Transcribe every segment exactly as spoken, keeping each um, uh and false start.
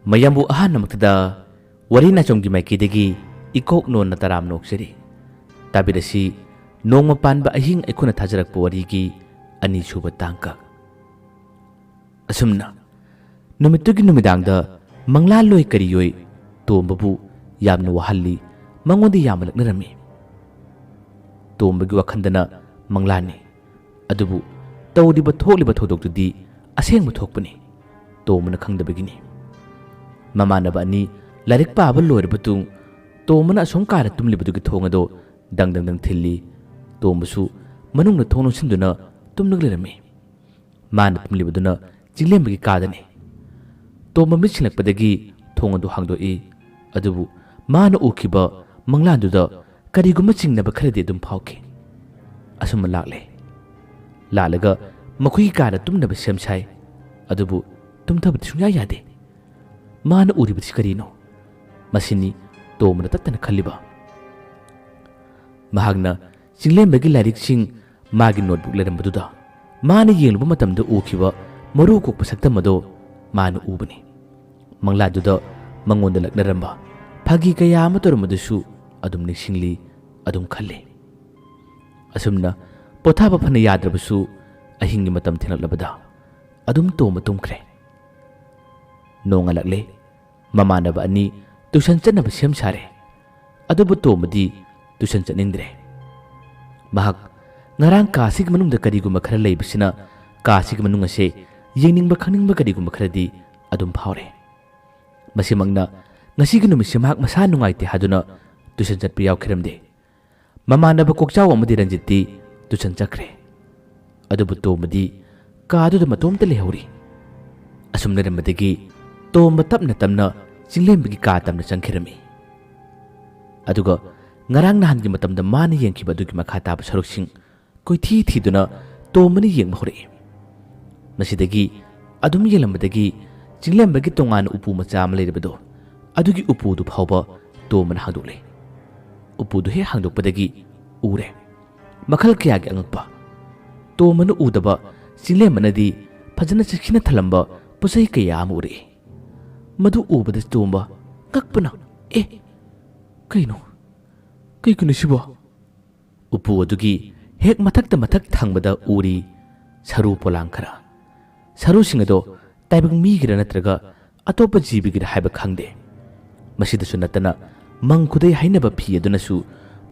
ꯃꯌꯥꯝꯕꯨ ꯑꯍꯥꯟꯕꯃꯛꯇꯗ ꯋꯥꯔꯤ ꯅꯥꯆꯣꯝꯒꯤ ꯃꯥꯏꯀꯩꯗꯒꯤ ꯏꯀꯣꯛ ꯅꯣꯟꯅ ꯇꯔꯥꯝꯅ ꯑꯣꯛꯆꯔꯤ꯫ ꯇꯥꯕꯤꯔꯁꯤ, ꯅꯣꯡꯃ ꯄꯥꯟꯕ ꯑꯍꯤꯡ ꯑꯩꯈꯣꯏꯅ ꯊꯥꯖꯔꯛꯄ ꯋꯥꯔꯤꯒꯤ ꯑꯅꯤꯁꯨꯕ ꯇꯥꯡꯀꯛ꯫ ꯑꯁꯨꯝꯅ ꯅꯨꯃꯤꯠꯇꯨꯒꯤ ꯅꯨꯃꯤꯗꯥꯡꯗ ꯃꯪꯂꯥ ꯂꯣꯏ ꯀꯔꯤꯌꯣꯏ ꯇꯣꯝꯕꯕꯨ ꯌꯥꯝꯅ ꯋꯥꯍꯜꯂꯤ, ꯃꯉꯣꯟꯗ ꯌꯥꯝꯅ ꯂꯛꯅꯔꯝꯃꯤ꯫ ꯇꯣꯝꯕꯒꯤ ꯋꯥꯈꯜꯗꯅ ꯃꯪꯂꯥꯅꯤ, ꯑꯗꯨꯕꯨ ꯇꯧꯔꯤꯕ ꯊꯣꯛꯂꯤꯕ ꯊꯧꯗꯣꯛꯇꯨꯗꯤ ꯑꯁꯦꯡꯕ ꯊꯣꯛꯄꯅꯤ꯫ ꯇꯣꯝꯕꯅ ꯈꯪꯗꯕꯒꯤꯅꯤ꯫ ꯃꯃꯥꯟꯅꯕ ꯑꯅꯤ ꯂꯥꯏꯔꯤꯛ ꯄꯥꯕ ꯂꯣꯏꯔꯕ ꯃꯇꯨꯡ ꯇꯣꯝꯕꯅ ꯑꯁꯣꯝ ꯀꯥꯗ ꯇꯨꯝꯂꯤꯕꯗꯨꯒꯤ ꯊꯣꯡ ꯑꯗꯣ ꯗꯪ ꯗꯪ ꯗꯪ ꯊꯤꯜꯂꯤ꯫ ꯇꯣꯝꯕꯁꯨ ꯃꯅꯨꯡꯗ ꯊꯣꯡ ꯂꯣꯟꯁꯤꯟꯗꯨꯅ ꯇꯨꯝꯂꯒ ꯂꯩꯔꯝꯃꯤ꯫ ꯃꯥꯅ ꯇꯨꯝꯂꯤꯕꯗꯨꯅ ꯆꯤꯡꯂꯦꯝꯕꯒꯤ ꯀꯥꯗꯅꯤ꯫ ꯇꯣꯝꯕ ꯃꯤꯠ ꯁꯤꯡꯂꯛꯄꯗꯒꯤ ꯊꯣꯡ ꯑꯗꯨ ꯍꯥꯡꯗꯣꯛꯏ꯫ ꯑꯗꯨꯕꯨ ꯃꯥꯅ ꯎꯈꯤꯕ ꯃꯪꯂꯥꯟꯗꯨꯗ ꯀꯔꯤꯒꯨꯝꯕ ꯆꯤꯡꯅꯕ ꯈꯔꯗꯤ ꯑꯗꯨꯝ ꯐꯥꯎꯈꯤ꯫ ꯑꯁꯨꯝꯅ ꯂꯥꯛꯂꯦ꯫ ꯂꯥꯛꯂꯒ ꯃꯈꯣꯏꯒꯤ ꯀꯥꯗ ꯇꯨꯝꯅꯕ ꯁꯦꯝ ꯁꯥꯏ꯫ ꯑꯗꯨꯕꯨ ꯇꯨꯝꯊꯕꯗꯤ ꯁꯨꯡꯌꯥ ꯌꯥꯗꯦ꯫ ꯃꯥꯅ ꯎꯔꯤꯕꯁꯤ ꯀꯔꯤꯅꯣ? ꯃꯁꯤꯅꯤ ꯇꯣꯝꯕꯅ ꯇꯠꯇꯅ ꯈꯜꯂꯤꯕ꯫ ꯃꯍꯥꯛꯅ ꯆꯤꯡꯂꯦꯝꯕꯒꯤ ꯂꯥꯏꯔꯤꯛꯁꯤꯡ ꯃꯥꯒꯤ ꯅꯣꯠꯕꯨꯛ ꯂꯩꯔꯝꯕꯗꯨꯗ ꯃꯥꯅ ꯌꯦꯡꯂꯨꯕ ꯃꯇꯝꯗ ꯎꯈꯤꯕ ꯃꯔꯨ ꯀꯣꯛꯄ ꯁꯛꯇꯝ ꯑꯗꯣ ꯃꯥꯅ ꯎꯕꯅꯤ꯫ ꯃꯪꯂꯥꯗꯨꯗ ꯃꯉꯣꯟꯗ ꯂꯛꯅꯔꯝꯕ ꯐꯥꯒꯤ ꯀꯌꯥ ꯑꯃ ꯇꯧꯔꯝꯕꯗꯨꯁꯨ ꯑꯗꯨꯝ ꯅꯤꯡꯁꯤꯡꯂꯤ, ꯑꯗꯨꯝ ꯈꯜꯂꯤ꯫ ꯑꯁꯨꯝꯅ ꯄꯣꯊꯥꯕ ꯐꯅ ꯌꯥꯗ꯭ꯔꯕꯁꯨ ꯑꯍꯤꯡꯒꯤ ꯃꯇꯝ ꯊꯦꯡꯂꯛꯂꯕꯗ ꯑꯗꯨꯝ ꯇꯣꯝꯕ ꯇꯨꯝꯈ꯭ꯔꯦ꯫ ꯅꯣꯡꯉꯥꯜꯂꯛꯂꯦ꯫ ꯃꯃꯥꯟꯅꯕ ꯑꯅꯤ ꯇꯨꯏꯁꯟ ꯆꯠꯅꯕ ꯁꯦꯝ ꯁꯥꯔꯦ꯫ ꯑꯗꯨꯕꯨ ꯇꯣꯝꯕꯗꯤ ꯇꯨꯏꯁꯟ ꯆꯠꯅꯤꯡꯗ꯭ꯔꯦ꯫ ꯃꯍꯥꯛ ꯉꯔꯥꯡ ꯀꯥ ꯑꯁꯤꯒꯤ ꯃꯅꯨꯡꯗ ꯀꯔꯤꯒꯨꯝꯕ ꯈꯔ ꯂꯩꯕꯁꯤꯅ ꯀꯥ ꯑꯁꯤꯒꯤ ꯃꯅꯨꯡ ꯑꯁꯦ ꯌꯦꯡꯅꯤꯡꯕ ꯈꯪꯅꯤꯡꯕ ꯀꯔꯤꯒꯨꯝꯕ ꯈꯔꯗꯤ ꯑꯗꯨꯝ ꯐꯥꯎꯔꯦ꯫ ꯃꯁꯤꯃꯛꯅ ꯉꯁꯤꯒꯤ ꯅꯨꯃꯤꯠꯁꯦ ꯃꯍꯥꯛ ꯃꯁꯥ ꯅꯨꯡꯉꯥꯏꯇꯦ ꯍꯥꯏꯗꯨꯅ ꯇꯨꯏꯁꯟ ꯆꯠꯄ ꯌꯥꯎꯈꯤꯔꯝꯗꯦ꯫ ꯃꯃꯥꯟꯅꯕ ꯀꯣꯛꯆꯥꯎ ꯑꯃꯗꯤ ꯔꯟꯖꯤꯠꯇꯤ ꯇꯨꯏꯁꯟ ꯆꯠꯈ꯭ꯔꯦ꯫ ꯑꯗꯨꯕꯨ ꯇꯣꯝꯕꯗꯤ ꯀꯥꯗꯨꯗ ꯃꯇꯣꯝꯇ ꯂꯩꯍꯧꯔꯤ꯫ ꯑꯁꯨꯝ ꯂꯩꯔꯝꯕꯗꯒꯤ ꯇꯣꯝꯕ ꯇꯞꯅ ꯇꯞꯅ ꯆꯤꯡꯂꯦꯝꯕꯒꯤ ꯀꯥ ꯇꯝꯅ ꯆꯪꯈꯤꯔꯝꯃꯤ꯫ ꯑꯗꯨꯒ ꯉꯔꯥꯡ ꯅꯍꯥꯟꯒꯤ ꯃꯇꯝꯗ ꯃꯥꯅ ꯌꯦꯡꯈꯤꯕ ꯑꯗꯨꯒꯤ ꯃꯈꯥ ꯇꯥꯕ ꯁꯔꯨꯛꯁꯤꯡ ꯀꯣꯏꯊꯤ ꯊꯤꯗꯨꯅ ꯇꯣꯝꯕꯅ ꯌꯦꯡꯕ ꯍꯧꯔꯛꯏ꯫ ꯃꯁꯤꯗꯒꯤ ꯑꯗꯨꯝ ꯌꯦꯡꯂꯝꯕꯗꯒꯤ ꯆꯤꯡꯂꯦꯝꯕꯒꯤ ꯇꯣꯉꯥꯟꯅ ꯎꯄꯨ ꯃꯆꯥ ꯑꯃ ꯂꯩꯔꯤꯕꯗꯣ, ꯑꯗꯨꯒꯤ ꯎꯄꯨꯗꯨ ꯐꯥꯎꯕ ꯇꯣꯝꯕꯅ ꯍꯥꯡꯗꯣꯛꯂꯦ꯫ ꯎꯄꯨꯗꯨ ꯍꯦꯛ ꯍꯥꯡꯗꯣꯛꯄꯗꯒꯤ ꯎꯔꯦ ꯃꯈꯜ ꯀꯌꯥꯒꯤ ꯑꯉꯛꯄ꯫ ꯇꯣꯝꯕꯅ ꯎꯗꯕ ꯆꯤꯡꯂꯦꯝꯕꯅꯗꯤ ꯐꯖꯅ ꯆꯦꯛꯁꯤꯟꯅ ꯊꯜꯂꯝꯕ ꯄꯣꯠꯆꯩ ꯀꯌꯥ ꯑꯃ ꯎꯔꯛꯏ꯫ ꯃꯗꯨ ꯎꯕꯗ ꯇꯣꯝꯕ ꯉꯛꯄꯅ, "ꯑꯦ, ꯀꯩꯅꯣ? ꯀꯩꯒꯤꯅꯣ ꯁꯤꯕꯣ?" ꯎꯄꯨ ꯑꯗꯨꯒꯤ ꯍꯦꯛ ꯃꯊꯛꯇ ꯃꯊꯛ ꯊꯪꯕꯗ ꯎꯔꯤ ꯁꯔꯨ ꯄꯣꯂꯥꯡ ꯈꯔ꯫ ꯁꯔꯨꯁꯤꯡ ꯑꯗꯣ ꯇꯥꯏꯕꯪ ꯃꯤꯒꯤꯔ ꯅꯠꯇ꯭ꯔꯒ ꯑꯇꯣꯞꯄ ꯖꯤꯕꯒꯤꯔ ꯍꯥꯏꯕ ꯈꯪꯗꯦ꯫ ꯃꯁꯤꯗꯁꯨ ꯅꯠꯇꯅ ꯃꯪ ꯈꯨꯗꯩ ꯍꯥꯏꯅꯕ ꯐꯤ ꯑꯗꯨꯅꯁꯨ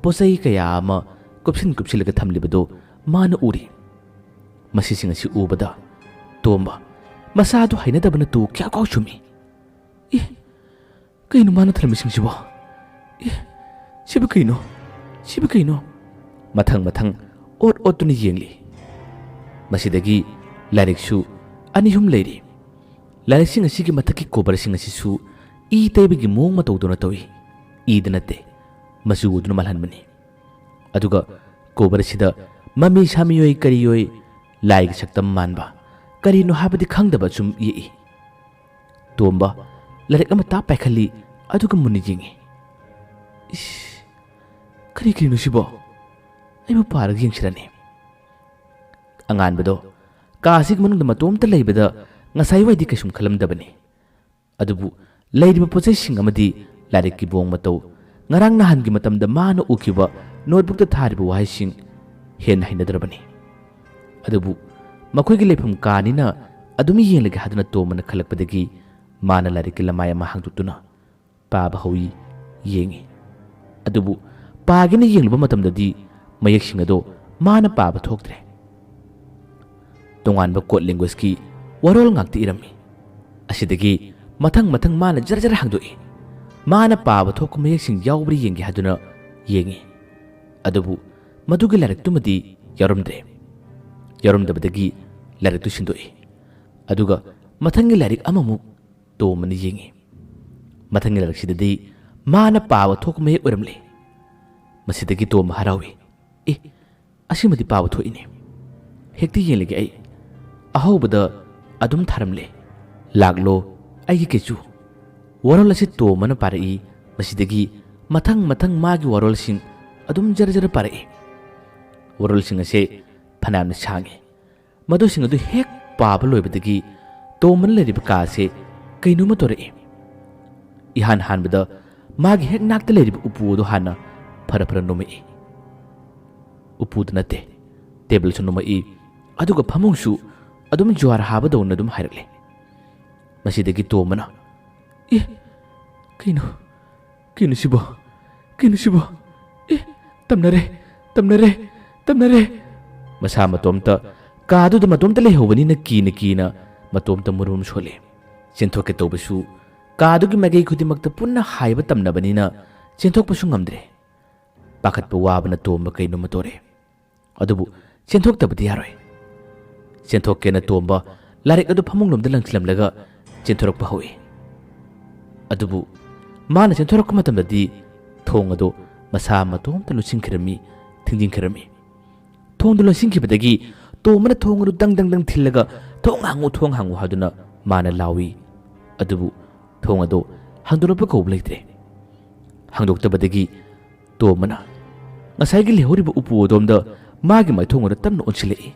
ꯄꯣꯠꯆꯩ ꯀꯌꯥ ꯑꯃ ꯀꯨꯞꯁꯤꯟ ꯀꯨꯞꯁꯤꯜꯂꯒ ꯊꯝꯂꯤꯕꯗꯨ ꯃꯥꯅ ꯎꯔꯤ꯫ ꯃꯁꯤꯁꯤꯡ ꯑꯁꯤ ꯎꯕꯗ ꯇꯣꯝꯕ ꯃꯁꯥꯗꯨ ꯍꯩꯅꯗꯕꯅ ꯇꯨ ꯀꯌꯥ ꯀꯥꯎ ꯆꯨꯝꯃꯤ꯫ "ꯑꯦ, ꯀꯩꯅꯣ ꯃꯥꯅ ꯊꯝꯂꯝꯃꯤꯁꯤꯡꯁꯤꯕꯣ? ꯑꯦ, ꯁꯤꯕꯨ ꯀꯩꯅꯣ? ꯁꯤꯕꯨ ꯀꯩꯅꯣ?" ꯃꯊꯪ ꯃꯊꯪ ꯑꯣꯠ ꯑꯣꯠꯇꯨꯅ ꯌꯦꯡꯂꯤ꯫ ꯃꯁꯤꯗꯒꯤ ꯂꯥꯏꯔꯤꯛꯁꯨ ꯑꯅꯤ ꯑꯍꯨꯝ ꯂꯩꯔꯤ꯫ ꯂꯥꯏꯔꯤꯛꯁꯤꯡ ꯑꯁꯤꯒꯤ ꯃꯊꯛꯀꯤ ꯀꯣꯕꯔꯁꯤꯡ ꯑꯁꯤꯁꯨ ꯏ ꯇꯩꯕꯒꯤ ꯃꯑꯣꯡ ꯃꯇꯧꯗꯧꯅ ꯇꯧꯏ꯫ ꯏꯗ ꯅꯠꯇꯦ, ꯃꯆꯨ ꯑꯗꯨꯅ ꯃꯥꯜꯍꯟꯕꯅꯤ꯫ ꯑꯗꯨꯒ ꯀꯣꯕꯔꯁꯤꯗ ꯃꯃꯤ ꯁꯥꯃꯤꯑꯣꯏ ꯀꯔꯤꯑꯣꯏ ꯂꯥꯏꯒꯤ ꯁꯛꯇꯝ ꯃꯥꯟꯕ, ꯀꯔꯤꯅꯣ ꯍꯥꯏꯕꯗꯤ ꯈꯪꯗꯕ ꯁꯨꯝ ꯌꯦꯛꯏ꯫ ꯇꯣꯝꯕ ꯂꯥꯏꯔꯤꯛ ꯑꯃ ꯇꯥꯞ ꯄꯥꯏꯈꯠꯂꯤ, ꯑꯗꯨꯒ ꯃꯨꯟꯅ ꯌꯦꯡꯉꯤ꯫ "ꯏꯁ, ꯀꯔꯤ ꯀꯔꯤꯅꯣ ꯁꯤꯕꯣ? ꯑꯩꯕꯨ ꯄꯥꯔꯒ ꯌꯦꯡꯁꯤꯔꯅꯦ?" ꯑꯉꯥꯟꯕꯗꯣ ꯀꯥ ꯑꯁꯤꯒꯤ ꯃꯅꯨꯡꯗ ꯃꯇꯣꯝꯇ ꯂꯩꯕꯗ ꯉꯁꯥꯏꯋꯥꯏꯗꯤ ꯀꯩꯁꯨꯝ ꯈꯜꯂꯝꯗꯕꯅꯤ꯫ ꯑꯗꯨꯕꯨ ꯂꯩꯔꯤꯕ ꯄꯣꯠꯆꯩꯁꯤꯡ ꯑꯃꯗꯤ ꯂꯥꯏꯔꯤꯛꯀꯤ ꯃꯑꯣꯡ ꯃꯇꯧ, ꯉꯔꯥꯡ ꯅꯍꯥꯟꯒꯤ ꯃꯇꯝꯗ ꯃꯥꯅ ꯎꯈꯤꯕ ꯅꯣꯠꯕꯨꯛꯇ ꯊꯥꯔꯤꯕ ꯋꯥꯍꯩꯁꯤꯡ ꯍꯦꯟꯅ ꯍꯩꯅꯗ꯭ꯔꯕꯅꯤ꯫ ꯑꯗꯨꯕꯨ ꯃꯈꯣꯏꯒꯤ ꯂꯩꯐꯝ ꯀꯥꯅꯤꯅ ꯑꯗꯨꯝ ꯌꯦꯡꯂꯒꯦ ꯍꯥꯏꯗꯨꯅ ꯇꯣꯝꯕꯅ ꯈꯜꯂꯛꯄꯗꯒꯤ ꯃꯥꯅ ꯂꯥꯏꯔꯤꯛꯀꯤ ꯂꯃꯥꯏ ꯑꯃ ꯍꯥꯡꯗꯣꯛꯇꯨꯅ ꯄꯥꯕ ꯍꯧꯏ꯫ ꯌꯦꯡꯉꯤ꯫ ꯑꯗꯨꯕꯨ ꯄꯥꯒꯦꯅ ꯌꯦꯡꯂꯨꯕ ꯃꯇꯝꯗꯗꯤ ꯃꯌꯦꯛꯁꯤꯡ ꯑꯗꯣ ꯃꯥꯅ ꯄꯥꯕ ꯊꯣꯛꯇ꯭ꯔꯦ꯫ ꯇꯣꯉꯥꯟꯕ ꯀꯣꯗ ꯂꯦꯡꯒ꯭ꯋꯦꯖꯀꯤ ꯋꯥꯔꯣꯜ ꯉꯥꯛꯇ ꯏꯔꯝꯃꯤ꯫ ꯑꯁꯤꯗꯒꯤ ꯃꯊꯪ ꯃꯊꯪ ꯃꯥꯅ ꯖꯔ ꯖꯔ ꯍꯥꯡꯗꯣꯛꯏ꯫ ꯃꯥꯅ ꯄꯥꯕ ꯊꯣꯛꯄ ꯃꯌꯦꯛꯁꯤꯡ ꯌꯥꯎꯕ꯭ꯔꯥ ꯌꯦꯡꯒꯦ ꯍꯥꯏꯗꯨꯅ ꯌꯦꯡꯉꯤ꯫ ꯑꯗꯨꯕꯨ ꯃꯗꯨꯒꯤ ꯂꯥꯏꯔꯤꯛꯇꯨꯃꯗꯤ ꯌꯥꯎꯔꯝꯗ꯭ꯔꯦ꯫ ꯌꯥꯎꯔꯝꯗꯕꯗꯒꯤ ꯂꯥꯏꯔꯤꯛꯇꯨ ꯁꯤꯟꯗꯣꯛꯏ꯫ ꯑꯗꯨꯒ ꯃꯊꯪꯒꯤ ꯂꯥꯏꯔꯤꯛ ꯑꯃꯃꯨꯛ ꯇꯣꯝꯕꯅ ꯌꯦꯡꯉꯤ꯫ ꯃꯊꯪꯒꯤ ꯂꯥꯏꯔꯤꯛꯁꯤꯗꯗꯤ ꯃꯥꯅ ꯄꯥꯕ ꯊꯣꯛꯄ ꯃꯌꯦꯛ ꯑꯣꯏꯔꯝꯂꯦ꯫ ꯃꯁꯤꯗꯒꯤ ꯇꯣꯝꯕ ꯍꯔꯥꯎꯏ꯫ "ꯑꯦ, ꯑꯁꯤꯃꯗꯤ ꯄꯥꯕ ꯊꯣꯛꯏꯅꯦ꯫ ꯍꯦꯛꯇ ꯌꯦꯡꯂꯒꯦ ꯑꯩ꯫" ꯑꯍꯧꯕꯗ ꯑꯗꯨꯝ ꯊꯥꯔꯝꯂꯦ, "ꯂꯥꯛꯂꯣ ꯑꯩꯒꯤ ꯀꯦꯆꯨ꯫" ꯋꯥꯔꯣꯜ ꯑꯁꯤ ꯇꯣꯝꯕꯅ ꯄꯥꯔꯛꯏ꯫ ꯃꯁꯤꯗꯒꯤ ꯃꯊꯪ ꯃꯊꯪ ꯃꯥꯒꯤ ꯋꯥꯔꯣꯜꯁꯤꯡ ꯑꯗꯨꯝ ꯖꯔ ꯖꯔ ꯄꯥꯔꯛꯏ꯫ ꯋꯥꯔꯣꯜꯁꯤꯡ ꯑꯁꯦ ꯐꯅꯌꯥꯝꯅ ꯁꯥꯡꯉꯤ꯫ ꯃꯗꯨꯁꯤꯡ ꯑꯗꯨ ꯍꯦꯛ ꯄꯥꯕ ꯂꯣꯏꯕꯗꯒꯤ ꯇꯣꯝꯕꯅ ꯂꯩꯔꯤꯕ ꯀꯥ ꯑꯁꯦ ꯀꯩꯅꯣꯝꯃ ꯇꯧꯔꯛꯏ꯫ ꯏꯍꯥꯟ ꯍꯥꯟꯕꯗ ꯃꯥꯒꯤ ꯍꯦꯛ ꯅꯥꯛꯇ ꯂꯩꯔꯤꯕ ꯎꯄꯨ ꯑꯗꯨ ꯍꯥꯟꯅ ꯐꯔ ꯐꯔ ꯅꯣꯝꯃꯛꯏ꯫ ꯎꯄꯨꯗ ꯅꯠꯇꯦ, ꯇꯦꯕꯜꯁꯨ ꯅꯣꯝꯃꯛꯏ, ꯑꯗꯨꯒ ꯐꯃꯨꯡꯁꯨ ꯑꯗꯨꯝ ꯖꯨꯋꯥꯔ ꯍꯥꯕꯗꯧꯅ ꯑꯗꯨꯝ ꯍꯥꯏꯔꯛꯂꯦ꯫ ꯃꯁꯤꯗꯒꯤ ꯇꯣꯝꯕꯅ, "ꯑꯦ, ꯀꯩꯅꯣ? ꯀꯩꯅꯣ ꯁꯤꯕꯣ? ꯀꯩꯅꯣ ꯁꯤꯕꯣ? ꯑꯦ, ꯇꯝꯅꯔꯦ, ꯇꯝꯅꯔꯦ, ꯇꯝꯅꯔꯦ!" ꯃꯁꯥ ꯃꯇꯣꯝꯇ ꯀꯥꯗꯨꯗ ꯃꯇꯣꯝꯇ ꯂꯩꯍꯧꯕꯅꯤꯅ ꯀꯤꯅ ꯀꯤꯅ ꯃꯇꯣꯝꯇ ꯃꯨꯔꯨꯝ ꯁꯣꯜꯂꯦ꯫ ꯆꯦꯟꯊꯣꯛꯀꯦ ꯇꯧꯕꯁꯨ ꯀꯥꯗꯨꯒꯤ ꯃꯥꯏꯀꯩ ꯈꯨꯗꯤꯡꯃꯛꯇ ꯄꯨꯟꯅ ꯍꯥꯏꯕ ꯇꯝꯅꯕꯅꯤꯅ ꯆꯦꯟꯊꯣꯛꯄꯁꯨ ꯉꯝꯗ꯭ꯔꯦ꯫ ꯄꯥꯈꯠꯄ ꯋꯥꯕꯅ ꯇꯣꯝꯕ ꯀꯩꯅꯣꯝꯃ ꯇꯧꯔꯦ꯫ ꯑꯗꯨꯕꯨ ꯆꯦꯟꯊꯣꯛꯇꯕꯗꯤ ꯌꯥꯔꯣꯏ꯫ ꯆꯦꯟꯊꯣꯛꯀꯦꯅ ꯇꯣꯝꯕ ꯂꯥꯏꯔꯤꯛ ꯑꯗꯨ ꯐꯃꯨꯡꯂꯣꯝꯗ ꯂꯪꯁꯤꯜꯂꯝꯂꯒ ꯆꯦꯟꯊꯣꯔꯛꯄ ꯍꯧꯏ꯫ ꯑꯗꯨꯕꯨ ꯃꯥꯅ ꯆꯦꯟꯊꯣꯔꯛꯄ ꯃꯇꯝꯗꯗꯤ ꯊꯣꯡ ꯑꯗꯨ ꯃꯁꯥ ꯃꯇꯣꯝꯇ ꯂꯣꯟꯁꯤꯟꯈꯤꯔꯝꯃꯤ, ꯊꯤꯡꯖꯤꯟꯈꯤꯔꯝꯃꯤ꯫ ꯊꯣꯡꯗꯨ ꯂꯣꯟꯁꯤꯟꯈꯤꯕꯗꯒꯤ ꯇꯣꯝꯕꯅ ꯊꯣꯡ ꯑꯗꯨ ꯗꯪ ꯗꯪ ꯗꯪ ꯊꯤꯜꯂꯒ, "ꯊꯣꯡ ꯍꯥꯡꯉꯨ, ꯊꯣꯡ ꯍꯥꯡꯉꯨ" ꯍꯥꯏꯗꯨꯅ ꯃꯥꯅ ꯂꯥꯎꯏ꯫ ꯑꯗꯨꯕꯨ ꯊꯣꯡ ꯑꯗꯨ ꯍꯥꯡꯗꯣꯛꯂꯛꯄ ꯀꯧꯕ ꯂꯩꯇ꯭ꯔꯦ꯫ ꯍꯥꯡꯗꯣꯛꯇꯕꯗꯒꯤ ꯇꯣꯝꯕꯅ ꯉꯁꯥꯏꯒꯤ ꯂꯩꯍꯧꯔꯤꯕ ꯎꯄꯨ ꯑꯗꯣꯝꯗ ꯃꯥꯒꯤ ꯃꯥꯏꯊꯣꯡ ꯑꯗꯨ ꯇꯞꯅ ꯑꯣꯟꯁꯤꯜꯂꯛꯏ꯫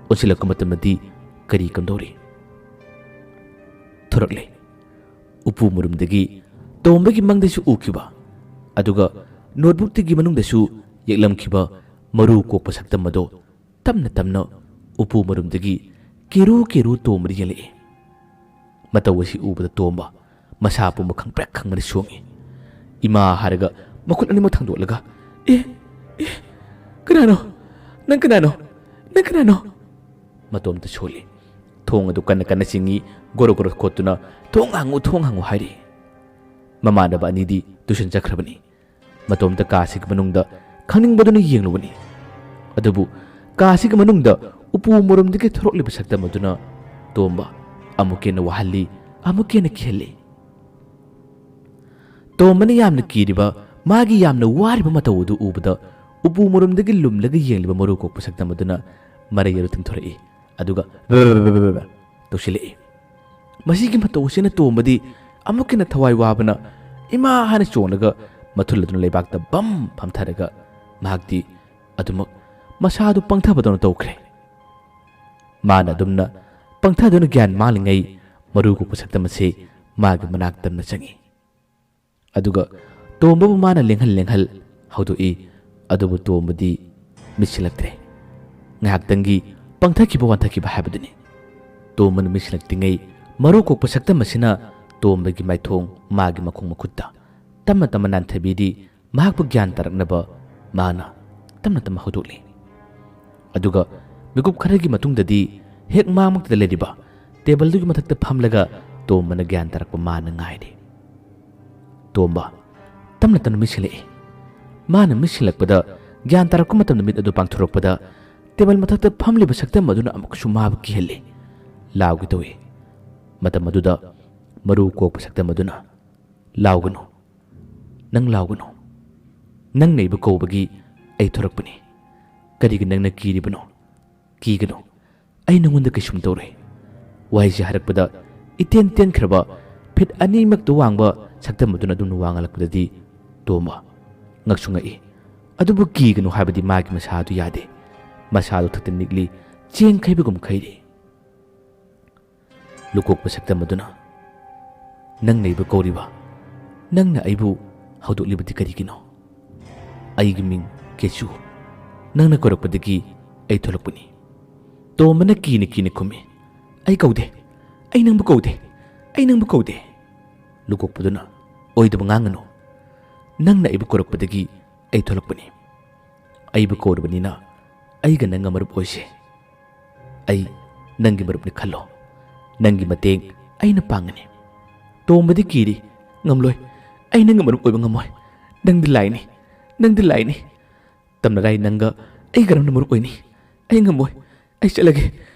ꯑꯣꯟꯁꯤꯜꯂꯛꯄ ꯃꯇꯝꯗꯗꯤ ꯀꯔꯤ ꯀꯝꯗꯧꯔꯤ? ꯊꯣꯔꯛꯂꯦ꯫ ꯎꯄꯨ ꯃꯔꯨꯝꯗꯒꯤ ꯇꯣꯝꯕꯒꯤ ꯃꯪꯗꯁꯨ ꯎꯈꯤꯕ, ꯑꯗꯨꯒ ꯅꯣꯠꯕꯨꯛꯇꯒꯤ ꯃꯅꯨꯡꯗꯁꯨ ꯌꯦꯛꯂꯝꯈꯤꯕ ꯃꯔꯨ ꯀꯣꯛꯄ ꯁꯛꯇꯝ ꯑꯗꯣ ꯇꯞꯅ ꯇꯞꯅ ꯎꯄꯨ ꯃꯔꯨꯝꯗꯒꯤ ꯀꯦꯔꯨ ꯀꯦꯔꯨ ꯇꯣꯝꯕꯗ ꯌꯦꯡꯂꯛꯏ꯫ ꯃꯇꯧ ꯑꯁꯤ ꯎꯕꯗ ꯇꯣꯝꯕ ꯃꯁꯥ ꯄꯨꯝꯕ ꯈꯪꯄ꯭ꯔꯦꯛ ꯈꯪꯕꯅ ꯁꯣꯡꯏ꯫ "ꯏꯃꯥ!" ꯍꯥꯏꯔꯒ ꯃꯈꯨꯠ ꯑꯅꯤꯃꯛ ꯊꯥꯡꯗꯣꯛꯂꯒ, "ꯑꯦ, ꯑꯦ, ꯀꯅꯥꯅꯣ? ꯅꯪ ꯀꯅꯥꯅꯣ? ꯅꯪ ꯀꯅꯥꯅꯣ?" ꯃꯇꯣꯝꯇ ꯁꯣꯜꯂꯤ꯫ ꯊꯣꯡ ꯑꯗꯨ ꯀꯟꯅ ꯀꯟꯅ ꯆꯤꯡꯏ, ꯒꯣꯔꯣ ꯒꯣꯔꯣ ꯈꯣꯠꯇꯨꯅ, "ꯊꯣꯡ ꯍꯥꯡꯉꯨ, ꯊꯣꯡ ꯍꯥꯡꯉꯨ" ꯍꯥꯏꯔꯤ꯫ ꯃꯃꯥꯟꯅꯕ ꯑꯅꯤꯗꯤ ꯇꯨꯏꯁꯟ ꯆꯠꯈ꯭ꯔꯕꯅꯤ꯫ ꯃꯇꯣꯝꯇ ꯀꯥꯁꯤꯒꯤ ꯃꯅꯨꯡꯗ ꯈꯪꯅꯤꯡꯕꯗꯨꯅ ꯌꯦꯡꯂꯨꯕꯅꯤ꯫ ꯑꯗꯨꯕꯨ ꯀꯥꯁꯤꯒꯤ ꯃꯅꯨꯡꯗ ꯎꯄꯨ ꯃꯔꯨꯝꯗꯒꯤ ꯊꯣꯔꯛꯂꯤꯕ ꯁꯛꯇꯝ ꯑꯗꯨꯅ ꯇꯣꯝꯕ ꯑꯃꯨꯛꯀ ꯍꯦꯟꯅ ꯋꯥꯍꯜꯂꯤ, ꯑꯃꯨꯛꯀ ꯍꯦꯟꯅ ꯀꯤꯍꯜꯂꯤ꯫ ꯇꯣꯝꯕꯅ ꯌꯥꯝꯅ ꯀꯤꯔꯤꯕ, ꯃꯥꯒꯤ ꯌꯥꯝꯅ ꯋꯥꯔꯤꯕ ꯃꯇꯧ ꯑꯗꯨ ꯎꯕꯗ ꯎꯄꯨ ꯃꯔꯨꯝꯗꯒꯤ ꯂꯨꯝꯂꯒ ꯌꯦꯡꯂꯤꯕ ꯃꯔꯨ ꯀꯣꯛꯄ ꯁꯛꯇꯝ ꯑꯗꯨꯅ ꯃꯔꯩ ꯑꯗꯨ ꯇꯤꯡꯊꯣꯔꯛꯏ꯫ ꯑꯗꯨꯒ ꯇꯧꯁꯤꯜꯂꯛꯏ꯫ ꯃꯁꯤꯒꯤ ꯃꯇꯧ ꯑꯁꯤꯅ ꯇꯣꯝꯕꯗꯤ ꯑꯃꯨꯛꯀ ꯍꯦꯟꯅ ꯊꯋꯥꯏ ꯋꯥꯕꯅ "ꯏꯃꯥ!" ꯍꯥꯏꯅ ꯆꯣꯡꯂꯒ ꯃꯊꯨꯜ ꯑꯗꯨꯅ ꯂꯩꯕꯥꯛꯇ ꯕꯝ ꯐꯝꯊꯔꯒ ꯃꯍꯥꯛꯇꯤ ꯑꯗꯨꯃꯛ ꯃꯁꯥꯗꯨ ꯄꯪꯊꯕꯗꯧꯅ ꯇꯧꯈ꯭ꯔꯦ꯫ ꯃꯥꯅ ꯑꯗꯨꯝꯅ ꯄꯪꯊꯗꯨꯅ ꯒ꯭ꯌꯥꯟ ꯃꯥꯡꯂꯤꯉꯩ ꯃꯔꯨ ꯀꯣꯛꯄ ꯁꯛꯇꯝ ꯑꯁꯤ ꯃꯥꯒꯤ ꯃꯅꯥꯛꯇ ꯆꯪꯏ꯫ ꯑꯗꯨꯒ ꯇꯣꯝꯕꯕꯨ ꯃꯥꯅ ꯂꯦꯡꯍꯜ ꯂꯦꯡꯍꯜ ꯍꯧꯗꯣꯛꯏ꯫ ꯑꯗꯨꯕꯨ ꯇꯣꯝꯕꯗꯤ ꯃꯤꯠꯁꯤꯜꯂꯛꯇ꯭ꯔꯦ꯫ ꯉꯥꯏꯍꯥꯛꯇꯪꯒꯤ ꯄꯪꯊꯈꯤꯕ ꯋꯥꯟꯊꯈꯤꯕ ꯍꯥꯏꯕꯗꯨꯅꯤ꯫ ꯇꯣꯝꯕꯅ ꯃꯤꯠꯁꯤꯜꯂꯛꯇ꯭ꯔꯤꯉꯩ ꯃꯔꯨ ꯀꯣꯛꯄ ꯁꯛꯇꯝ ꯑꯁꯤꯅ ꯇꯣꯝꯕꯒꯤ ꯃꯥꯏꯊꯣꯡ, ꯃꯥꯒꯤ ꯃꯈꯣꯡ ꯃꯈꯨꯠꯇ ꯇꯞꯅ ꯇꯞꯅ ꯅꯥꯟꯊꯕꯤꯔꯤ꯫ ꯃꯍꯥꯛꯄꯨ ꯒ꯭ꯌꯥꯟ ꯇꯥꯔꯛꯅꯕ ꯃꯥꯅ ꯇꯞꯅ ꯇꯞꯅ ꯍꯧꯗꯣꯛꯂꯤ꯫ ꯑꯗꯨꯒ ꯃꯤꯀꯨꯞ ꯈꯔꯒꯤ ꯃꯇꯨꯡꯗꯗꯤ ꯍꯦꯛ ꯃꯥꯡꯃꯛꯇꯗ ꯂꯩꯔꯤꯕ ꯇꯦꯕꯜꯗꯨꯒꯤ ꯃꯊꯛꯇ ꯐꯝꯂꯒ ꯇꯣꯝꯕꯅ ꯒ꯭ꯌꯥꯟ ꯇꯥꯔꯛꯄ ꯃꯥꯅ ꯉꯥꯏꯔꯤ꯫ ꯇꯣꯝꯕ ꯇꯞꯅ ꯇꯞꯅ ꯃꯤꯠꯁꯤꯜꯂꯛꯏ꯫ ꯃꯥꯅ ꯃꯤꯠꯁꯤꯜꯂꯛꯄꯗ, ꯒ꯭ꯌꯥꯟ ꯇꯥꯔꯛꯄ ꯃꯇꯝꯗ ꯃꯤꯠ ꯑꯗꯨ ꯄꯥꯡꯊꯣꯔꯛꯄꯗ, ꯇꯦꯕꯜ ꯃꯊꯛꯇ ꯐꯝꯂꯤꯕ ꯁꯛꯇꯝ ꯑꯗꯨꯅ ꯑꯃꯨꯛꯁꯨ ꯃꯥꯕꯨ ꯀꯤꯍꯜꯂꯤ꯫ ꯂꯥꯎꯒꯦ ꯇꯧꯏ꯫ ꯃꯇꯝ ꯑꯗꯨꯗ ꯃꯔꯨ ꯀꯣꯛꯄ ꯁꯛꯇꯝ ꯑꯗꯨꯅ, "ꯂꯥꯎꯒꯅꯨ, ꯅꯪ ꯂꯥꯎꯒꯅꯨ꯫ ꯅꯪꯅ ꯑꯩꯕꯨ ꯀꯧꯕꯒꯤ ꯑꯩ ꯊꯣꯔꯛꯄꯅꯤ꯫ ꯀꯔꯤꯒꯤ ꯅꯪꯅ ꯀꯤꯔꯤꯕꯅꯣ? ꯀꯤꯒꯅꯨ, ꯑꯩ ꯅꯉꯣꯟꯗ ꯀꯩꯁꯨꯝ ꯇꯧꯔꯣꯏ꯫" ꯋꯥꯍꯩꯁꯤ ꯍꯥꯏꯔꯛꯄꯗ ꯏꯇꯦꯟ ꯇꯦꯟꯈ꯭ꯔꯕ ꯐꯤꯠ ꯑꯅꯤꯃꯛꯇ ꯋꯥꯡꯕ ꯁꯛꯇꯝ ꯑꯗꯨꯅ ꯑꯗꯨꯝꯅ ꯋꯥ ꯉꯥꯡꯂꯛꯄꯗꯗꯤ ꯇꯣꯝꯕ ꯉꯛꯁꯨ ꯉꯛꯏ꯫ ꯑꯗꯨꯕꯨ ꯀꯤꯒꯅꯨ ꯍꯥꯏꯕꯗꯤ ꯃꯥꯒꯤ ꯃꯁꯥꯗꯨ ꯌꯥꯗꯦ꯫ ꯃꯁꯥꯗꯨ ꯊꯛꯇ ꯅꯤꯛꯂꯤ, ꯆꯦꯡ ꯈꯩꯕꯒꯨꯝ ꯈꯩꯔꯤ꯫ ꯂꯨꯀꯣꯛꯄ ꯁꯛꯇꯝ ꯑꯗꯨꯅ, "ꯅꯪꯅ ꯑꯩꯕꯨ ꯀꯧꯔꯤꯕ, ꯅꯪꯅ ꯑꯩꯕꯨ ꯍꯧꯗꯣꯛꯂꯤꯕꯗꯤ ꯀꯔꯤꯒꯤꯅꯣ? ꯑꯩꯒꯤ ꯃꯤꯡ ꯀꯦꯁꯨ꯫ ꯅꯪꯅ ꯀꯧꯔꯛꯄꯗꯒꯤ ꯑꯩ ꯊꯣꯛꯂꯛꯄꯅꯤ꯫" ꯇꯣꯝꯕꯅ ꯀꯤꯅ ꯀꯤꯅ ꯈꯨꯝꯃꯤ, "ꯑꯩ ꯀꯧꯗꯦ꯫ ꯑꯩ ꯅꯪꯕꯨ ꯀꯧꯗꯦ꯫ ꯑꯩ ꯅꯪꯕꯨ ꯀꯧꯗꯦ꯫" ꯂꯨꯀꯣꯛꯄꯗꯨꯅ, "ꯑꯣꯏꯗꯕ ꯉꯥꯡꯒꯅꯨ꯫ ꯅꯪꯅ ꯑꯩꯕꯨ ꯀꯧꯔꯛꯄꯗꯒꯤ ꯑꯩ ꯊꯣꯛꯂꯛꯄꯅꯤ꯫ ꯑꯩꯕꯨ ꯀꯧꯔꯕꯅꯤꯅ ꯑꯩꯒ ꯅꯪꯒ ꯃꯔꯨꯞ ꯑꯣꯏꯁꯦ꯫ ꯑꯩ ꯅꯪꯒꯤ ꯃꯔꯨꯞꯅꯤ ꯈꯜꯂꯣ꯫ ꯅꯪꯒꯤ ꯃꯇꯦꯡ ꯑꯩꯅ ꯄꯥꯡꯒꯅꯤ꯫" ꯇꯣꯝꯕꯗꯤ ꯀꯤꯔꯤ, "ꯉꯝꯂꯣꯏ꯫ ꯑꯩ ꯅꯪꯒ ꯃꯔꯨꯞ ꯑꯣꯏꯕ ꯉꯝꯃꯣꯏ꯫ ꯅꯪꯗꯤ ꯂꯥꯏꯅꯤ꯫ ꯅꯪꯗꯤ ꯂꯥꯏꯅꯤ꯫ ꯇꯝꯅꯔꯥꯏ ꯅꯪꯒ ꯑꯩ ꯀꯔꯝꯅ ꯃꯔꯨꯞ ꯑꯣꯏꯅꯤ? ꯑꯩ ꯉꯝꯃꯣꯏ꯫ ꯑꯩ ꯆꯠꯂꯒꯦ꯫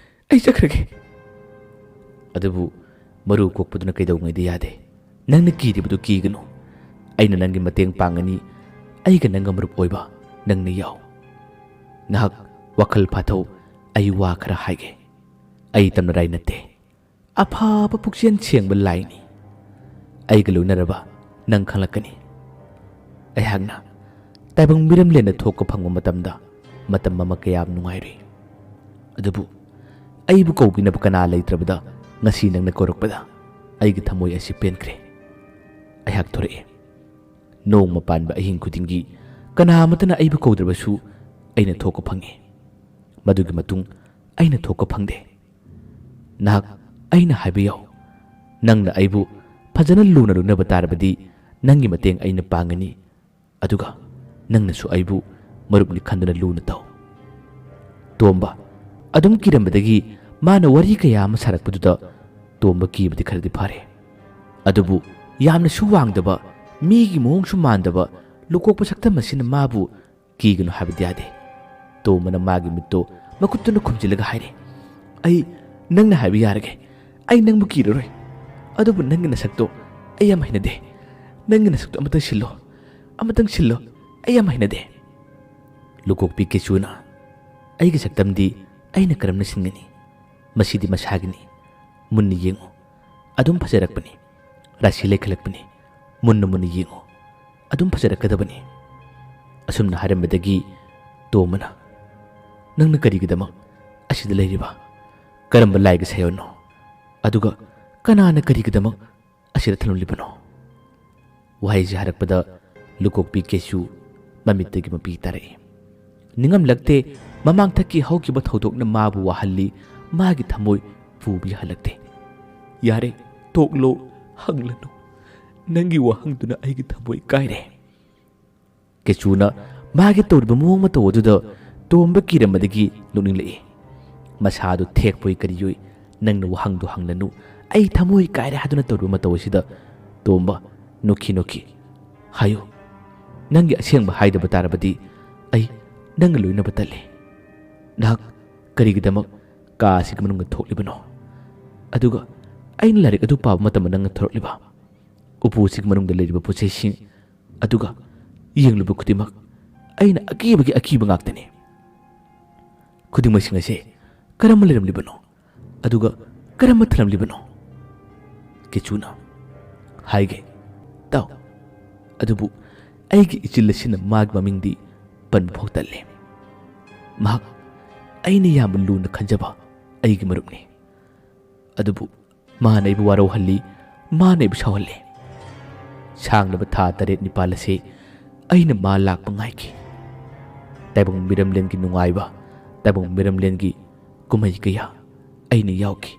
ꯑꯩ ꯆꯠꯈ꯭ꯔꯒꯦ꯫" ꯑꯗꯨꯕꯨ ꯃꯔꯨ ꯀꯣꯛꯄꯗꯨꯅ ꯀꯩꯗꯧꯉꯩꯗ ꯌꯥꯗꯦ꯫ "ꯅꯪꯅ ꯀꯤꯔꯤꯕꯗꯨ ꯀꯤꯒꯅꯨ꯫ ꯑꯩꯅ ꯅꯪꯒꯤ ꯃꯇꯦꯡ ꯄꯥꯡꯒꯅꯤ꯫ ꯑꯩꯒ ꯅꯪꯒ ꯃꯔꯨꯞ ꯑꯣꯏꯕ ꯅꯪꯅ ꯌꯥꯎ꯫ ꯉꯥꯏꯍꯥꯛ ꯋꯥꯈꯜ ꯐꯥꯊꯧ꯫ ꯑꯩ ꯋꯥ ꯈꯔ ꯍꯥꯏꯒꯦ꯫ ꯑꯩ ꯇꯝꯅꯔꯥꯏ ꯅꯠꯇꯦ꯫ ꯑꯐꯕ ꯄꯨꯛꯆꯦꯜ ꯁꯦꯡꯕ ꯂꯥꯏꯅꯤ꯫ ꯑꯩꯒ ꯂꯣꯏꯅꯔꯕ ꯅꯪ ꯈꯪꯂꯛꯀꯅꯤ꯫" ꯑꯩꯍꯥꯛꯅ ꯇꯥꯏꯕꯪ ꯃꯤꯔꯝꯂꯦꯟꯗ ꯊꯣꯛꯄ ꯐꯪꯕ ꯃꯇꯝꯗ ꯃꯇꯝ ꯑꯃ ꯀꯌꯥꯝ ꯅꯨꯡꯉꯥꯏꯔꯨꯏ꯫ ꯑꯗꯨꯕꯨ ꯑꯩꯕꯨ ꯀꯧꯕꯤꯅꯕ ꯀꯅꯥ ꯂꯩꯇ꯭ꯔꯕꯗ ꯉꯁꯤ ꯅꯪꯅ ꯀꯧꯔꯛꯄꯗ ꯑꯩꯒꯤ ꯊꯃꯣꯏ ꯑꯁꯤ ꯄꯦꯟꯈ꯭ꯔꯦ꯫ ꯑꯩꯍꯥꯛ ꯊꯣꯔꯛꯏ꯫ ꯅꯣꯡꯃ ꯄꯥꯟꯕ ꯑꯍꯤꯡ ꯈꯨꯗꯤꯡꯒꯤ ꯀꯅꯥ ꯑꯃꯠꯇꯅ ꯑꯩꯕꯨ ꯀꯧꯗ꯭ꯔꯕꯁꯨ ꯑꯩꯅ ꯊꯣꯛꯄ ꯐꯪꯏ꯫ ꯃꯗꯨꯒꯤ ꯃꯇꯨꯡ ꯑꯩꯅ ꯊꯣꯛꯄ ꯐꯪꯗꯦ꯫ ꯅꯍꯥꯛ ꯑꯩꯅ ꯍꯥꯏꯕ ꯌꯥꯎ꯫ ꯅꯪꯅ ꯑꯩꯕꯨ ꯐꯖꯅ ꯂꯨꯅ ꯂꯣꯏꯅꯕ ꯇꯥꯔꯕꯗꯤ ꯅꯪꯒꯤ ꯃꯇꯦꯡ ꯑꯩꯅ ꯄꯥꯡꯒꯅꯤ꯫ ꯑꯗꯨꯒ ꯅꯪꯅꯁꯨ ꯑꯩꯕꯨ ꯃꯔꯨꯞꯅꯤ ꯈꯟꯗꯨꯅ ꯂꯨꯅ ꯇꯧ꯫ ꯇꯣꯝꯕ ꯑꯗꯨꯝ ꯀꯤꯔꯝꯕꯗꯒꯤ ꯃꯥꯅ ꯋꯥꯔꯤ ꯀꯌꯥ ꯑꯃ ꯁꯥꯔꯛꯄꯗꯨꯗ ꯇꯣꯝꯕ ꯀꯤꯕꯗꯤ ꯈꯔꯗꯤ ꯐꯔꯦ꯫ ꯑꯗꯨꯕꯨ ꯌꯥꯝꯅꯁꯨ ꯋꯥꯡꯗꯕ, ꯃꯤꯒꯤ ꯃꯑꯣꯡꯁꯨ ꯃꯥꯟꯗꯕ ꯂꯨꯀꯣꯛꯄ ꯁꯛꯇꯝ ꯑꯁꯤꯅ ꯃꯥꯕꯨ ꯀꯤꯒꯅꯨ ꯍꯥꯏꯕꯗꯤ ꯌꯥꯗꯦ꯫ ꯇꯣꯝꯕꯅ ꯃꯥꯒꯤ ꯃꯤꯠꯇꯣ ꯃꯈꯨꯠꯇꯨꯅ ꯈꯨꯝꯖꯤꯜꯂꯒ ꯍꯥꯏꯔꯦ, "ꯑꯩ ꯅꯪꯅ ꯍꯥꯏꯕ ꯌꯥꯔꯒꯦ꯫ ꯑꯩ ꯅꯪꯕꯨ ꯀꯤꯔꯔꯣꯏ꯫ ꯑꯗꯨꯕꯨ ꯅꯪꯒꯤ ꯅꯁꯛꯇꯣ ꯑꯩ ꯌꯥꯝ ꯍꯩꯅꯗꯦ꯫ ꯅꯪꯒꯤ ꯅꯁꯛꯇꯣ ꯑꯃꯇꯪ ꯁꯤꯜꯂꯣ꯫ ꯑꯃꯇꯪ ꯁꯤꯜꯂꯣ꯫ ꯑꯩ ꯌꯥꯝ ꯍꯩꯅꯗꯦ꯫" ꯂꯨꯀꯣꯛꯄꯤ ꯀꯦꯆꯨꯅ, "ꯑꯩꯒꯤ ꯁꯛꯇꯝꯗꯤ ꯑꯩꯅ ꯀꯔꯝꯅ ꯁꯤꯟꯒꯅꯤ? ꯃꯁꯤꯗꯤ ꯃꯁꯥꯒꯤꯅꯤ꯫ ꯃꯨꯟꯅ ꯌꯦꯡꯉꯨ꯫ ꯑꯗꯨꯝ ꯐꯖꯔꯛꯄꯅꯤ꯫ ꯔꯥꯁꯤ ꯂꯩꯈꯠꯂꯛꯄꯅꯤ꯫ ꯃꯨꯟꯅ ꯃꯨꯟꯅ ꯌꯦꯡꯉꯨ꯫ ꯑꯗꯨꯝ ꯐꯖꯔꯛꯀꯗꯕꯅꯤ꯫" ꯑꯁꯨꯝꯅ ꯍꯥꯏꯔꯝꯕꯗꯒꯤ ꯇꯣꯝꯕꯅ, "ꯅꯪꯅ ꯀꯔꯤꯒꯤꯗꯃꯛ ꯑꯁꯤꯗ ꯂꯩꯔꯤꯕ? ꯀꯔꯝꯕ ꯂꯥꯏꯒꯤ ꯁꯥꯏꯑꯣꯟꯅꯣ? ꯑꯗꯨꯒ ꯀꯅꯥꯅ ꯀꯔꯤꯒꯤꯗꯃꯛ ꯑꯁꯤꯗ ꯊꯝꯂꯝꯂꯤꯕꯅꯣ?" ꯋꯥꯍꯩꯁꯤ ꯍꯥꯏꯔꯛꯄꯗ ꯂꯨꯀꯣꯛꯄꯤ ꯀꯦꯁꯨ ꯃꯃꯤꯠꯇꯒꯤ ꯃꯄꯤ ꯇꯥꯔꯛꯏ꯫ ꯅꯤꯡꯉꯝꯂꯛꯇꯦ, ꯃꯃꯥꯡꯊꯛꯀꯤ ꯍꯧꯈꯤꯕ ꯊꯧꯗꯣꯛꯅ ꯃꯥꯕꯨ ꯋꯥꯍꯜꯂꯤ, ꯃꯥꯒꯤ ꯊꯃꯣꯏ ꯄꯨꯕ ꯌꯥꯍꯜꯂꯛꯇꯦ꯫ "ꯌꯥꯔꯦ, ꯇꯣꯛꯂꯣ, ꯍꯪꯂꯅꯨ꯫ ꯅꯪꯒꯤ ꯋꯥꯍꯪꯗꯨꯅ ꯑꯩꯒꯤ ꯊꯃꯣꯏ ꯀꯥꯏꯔꯦ꯫" ꯀꯦꯆꯨꯅ ꯃꯥꯒꯤ ꯇꯧꯔꯤꯕ ꯃꯑꯣꯡ ꯃꯇꯧ ꯑꯗꯨꯗ ꯇꯣꯝꯕ ꯀꯤꯔꯝꯕꯗꯒꯤ ꯅꯣꯛꯅꯤꯡꯂꯛꯏ꯫ ꯃꯁꯥꯗꯨ ꯊꯦꯛꯄꯣꯏ ꯀꯔꯤꯌꯣꯏ, "ꯅꯪꯅ ꯋꯥꯍꯪꯗꯨ ꯍꯪꯂꯅꯨ, ꯑꯩ ꯊꯃꯣꯏ ꯀꯥꯏꯔꯦ" ꯍꯥꯏꯗꯨꯅ ꯇꯧꯔꯤꯕ ꯃꯇꯧ ꯑꯁꯤꯗ ꯇꯣꯝꯕ ꯅꯣꯛꯈꯤ ꯅꯣꯛꯈꯤ꯫ "ꯍꯥꯏꯌꯨ, ꯅꯪꯒꯤ ꯑꯁꯦꯡꯕ ꯍꯥꯏꯗꯕ ꯇꯥꯔꯕꯗꯤ ꯑꯩ ꯅꯪꯒ ꯂꯣꯏꯅꯕ ꯇꯜꯂꯤ꯫ ꯅꯍꯥꯛ ꯀꯔꯤꯒꯤꯗꯃꯛ ꯀꯥ ꯑꯁꯤꯒꯤ ꯃꯅꯨꯡꯗ ꯊꯣꯛꯂꯤꯕꯅꯣ? ꯑꯗꯨꯒ ꯑꯩꯅ ꯂꯥꯏꯔꯤꯛ ꯑꯗꯨ ꯄꯥꯕ ꯃꯇꯝꯗ ꯅꯪꯅ ꯊꯣꯔꯛꯂꯤꯕ ꯎꯄꯨ ꯑꯁꯤꯒꯤ ꯃꯅꯨꯡꯗ ꯂꯩꯔꯤꯕ ꯄꯣꯠ ꯆꯩꯁꯤꯡ ꯑꯗꯨꯒ ꯌꯦꯡꯂꯨꯕ ꯈꯨꯗꯤꯡꯃꯛ ꯑꯩꯅ ꯑꯀꯤꯕꯒꯤ ꯑꯀꯤꯕ ꯉꯥꯛꯇꯅꯤ꯫ ꯈꯨꯗꯤꯡꯃꯛꯁꯤꯡ ꯑꯁꯦ ꯀꯔꯝꯕ ꯂꯩꯔꯝꯂꯤꯕꯅꯣ? ꯑꯗꯨꯒ ꯀꯔꯝꯕ ꯊꯝꯂꯝꯂꯤꯕꯅꯣ?" ꯀꯦꯆꯨꯅ, "ꯍꯥꯏꯒꯦ, ꯇꯥꯎ꯫ ꯑꯗꯨꯕꯨ ꯑꯩꯒꯤ ꯏꯆꯤꯜ ꯑꯁꯤꯅ ꯃꯥꯒꯤ ꯃꯃꯤꯡꯗꯤ ꯄꯟꯕ ꯐꯥꯎ ꯇꯜꯂꯦ꯫ ꯃꯍꯥꯛ ꯑꯩꯅ ꯌꯥꯝꯅ ꯂꯨꯅ ꯈꯟꯖꯕ ꯑꯩꯒꯤ ꯃꯔꯨꯞꯅꯤ꯫ ꯑꯗꯨꯕꯨ ꯃꯥꯅ ꯑꯩꯕꯨ ꯋꯥꯔꯧꯍꯜꯂꯤ, ꯃꯥꯅ ꯑꯩꯕꯨ ꯁꯥꯎꯍꯜꯂꯤ꯫ ꯁꯥꯡꯂꯕ ꯊꯥ ꯇꯔꯦꯠ ꯅꯤꯄꯥꯜ ꯑꯁꯤ ꯑꯩꯅ ꯃꯥ ꯂꯥꯛꯄ ꯉꯥꯏꯈꯤ꯫ ꯇꯥꯏꯕꯪ ꯃꯤꯔꯝꯂꯦꯟꯒꯤ ꯅꯨꯡꯉꯥꯏꯕ, ꯇꯥꯏꯕꯪ ꯃꯤꯔꯝꯂꯦꯟꯒꯤ ꯀꯨꯝꯍꯩ ꯀꯌꯥ ꯑꯩꯅ ꯌꯥꯎꯈꯤ꯫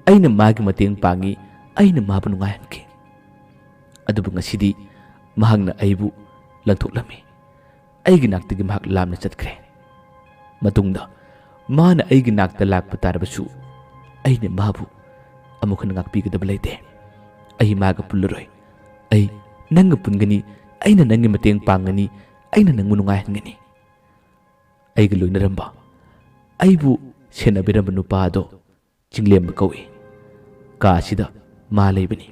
ꯑꯩꯅ ꯃꯥꯒꯤ ꯃꯇꯦꯡ ꯄꯥꯡꯉꯤ, ꯑꯩꯅ ꯃꯥꯕꯨ ꯅꯨꯡꯉꯥꯏꯍꯟꯈꯤ꯫ ꯑꯗꯨꯕꯨ ꯉꯁꯤꯗꯤ ꯃꯍꯥꯛꯅ ꯑꯩꯕꯨ ꯂꯪꯊꯣꯛꯂꯝꯃꯤ꯫ ꯑꯩꯒꯤ ꯅꯥꯛꯇꯒꯤ ꯃꯍꯥꯛ ꯂꯥꯞꯅ ꯆꯠꯈ꯭ꯔꯦ꯫ ꯃꯇꯨꯡꯗ ꯃꯥꯅ ꯑꯩꯒꯤ ꯅꯥꯛꯇ ꯂꯥꯛꯄ ꯇꯥꯔꯕꯁꯨ, ꯑꯩꯅ ꯃꯥꯕꯨ ꯑꯃꯨꯛ ꯍꯟꯅ ꯉꯥꯛꯄꯤꯒꯗꯕ ꯂꯩꯇꯦ꯫ ꯑꯩ ꯃꯥꯒ ꯄꯨꯜꯂꯔꯣꯏ꯫ ꯑꯩ ꯅꯪꯒ ꯄꯨꯟꯒꯅꯤ, ꯑꯩꯅ ꯅꯪꯒꯤ ꯃꯇꯦꯡ ꯄꯥꯡꯒꯅꯤ, ꯑꯩꯅ ꯅꯪꯕꯨ ꯅꯨꯡꯉꯥꯏꯍꯟꯒꯅꯤ꯫ ꯑꯩꯒ ꯂꯣꯏꯅꯔꯝꯕ, ꯑꯩꯕꯨ ꯁꯦꯟꯅꯕꯤꯔꯝꯕ ꯅꯨꯄꯥ ꯑꯗꯣ ꯆꯤꯡꯂꯦꯝꯕ ꯀꯧꯏ꯫ ꯀꯥ ꯑꯁꯤꯗ ꯃꯥ ꯂꯩꯕꯅꯤ꯫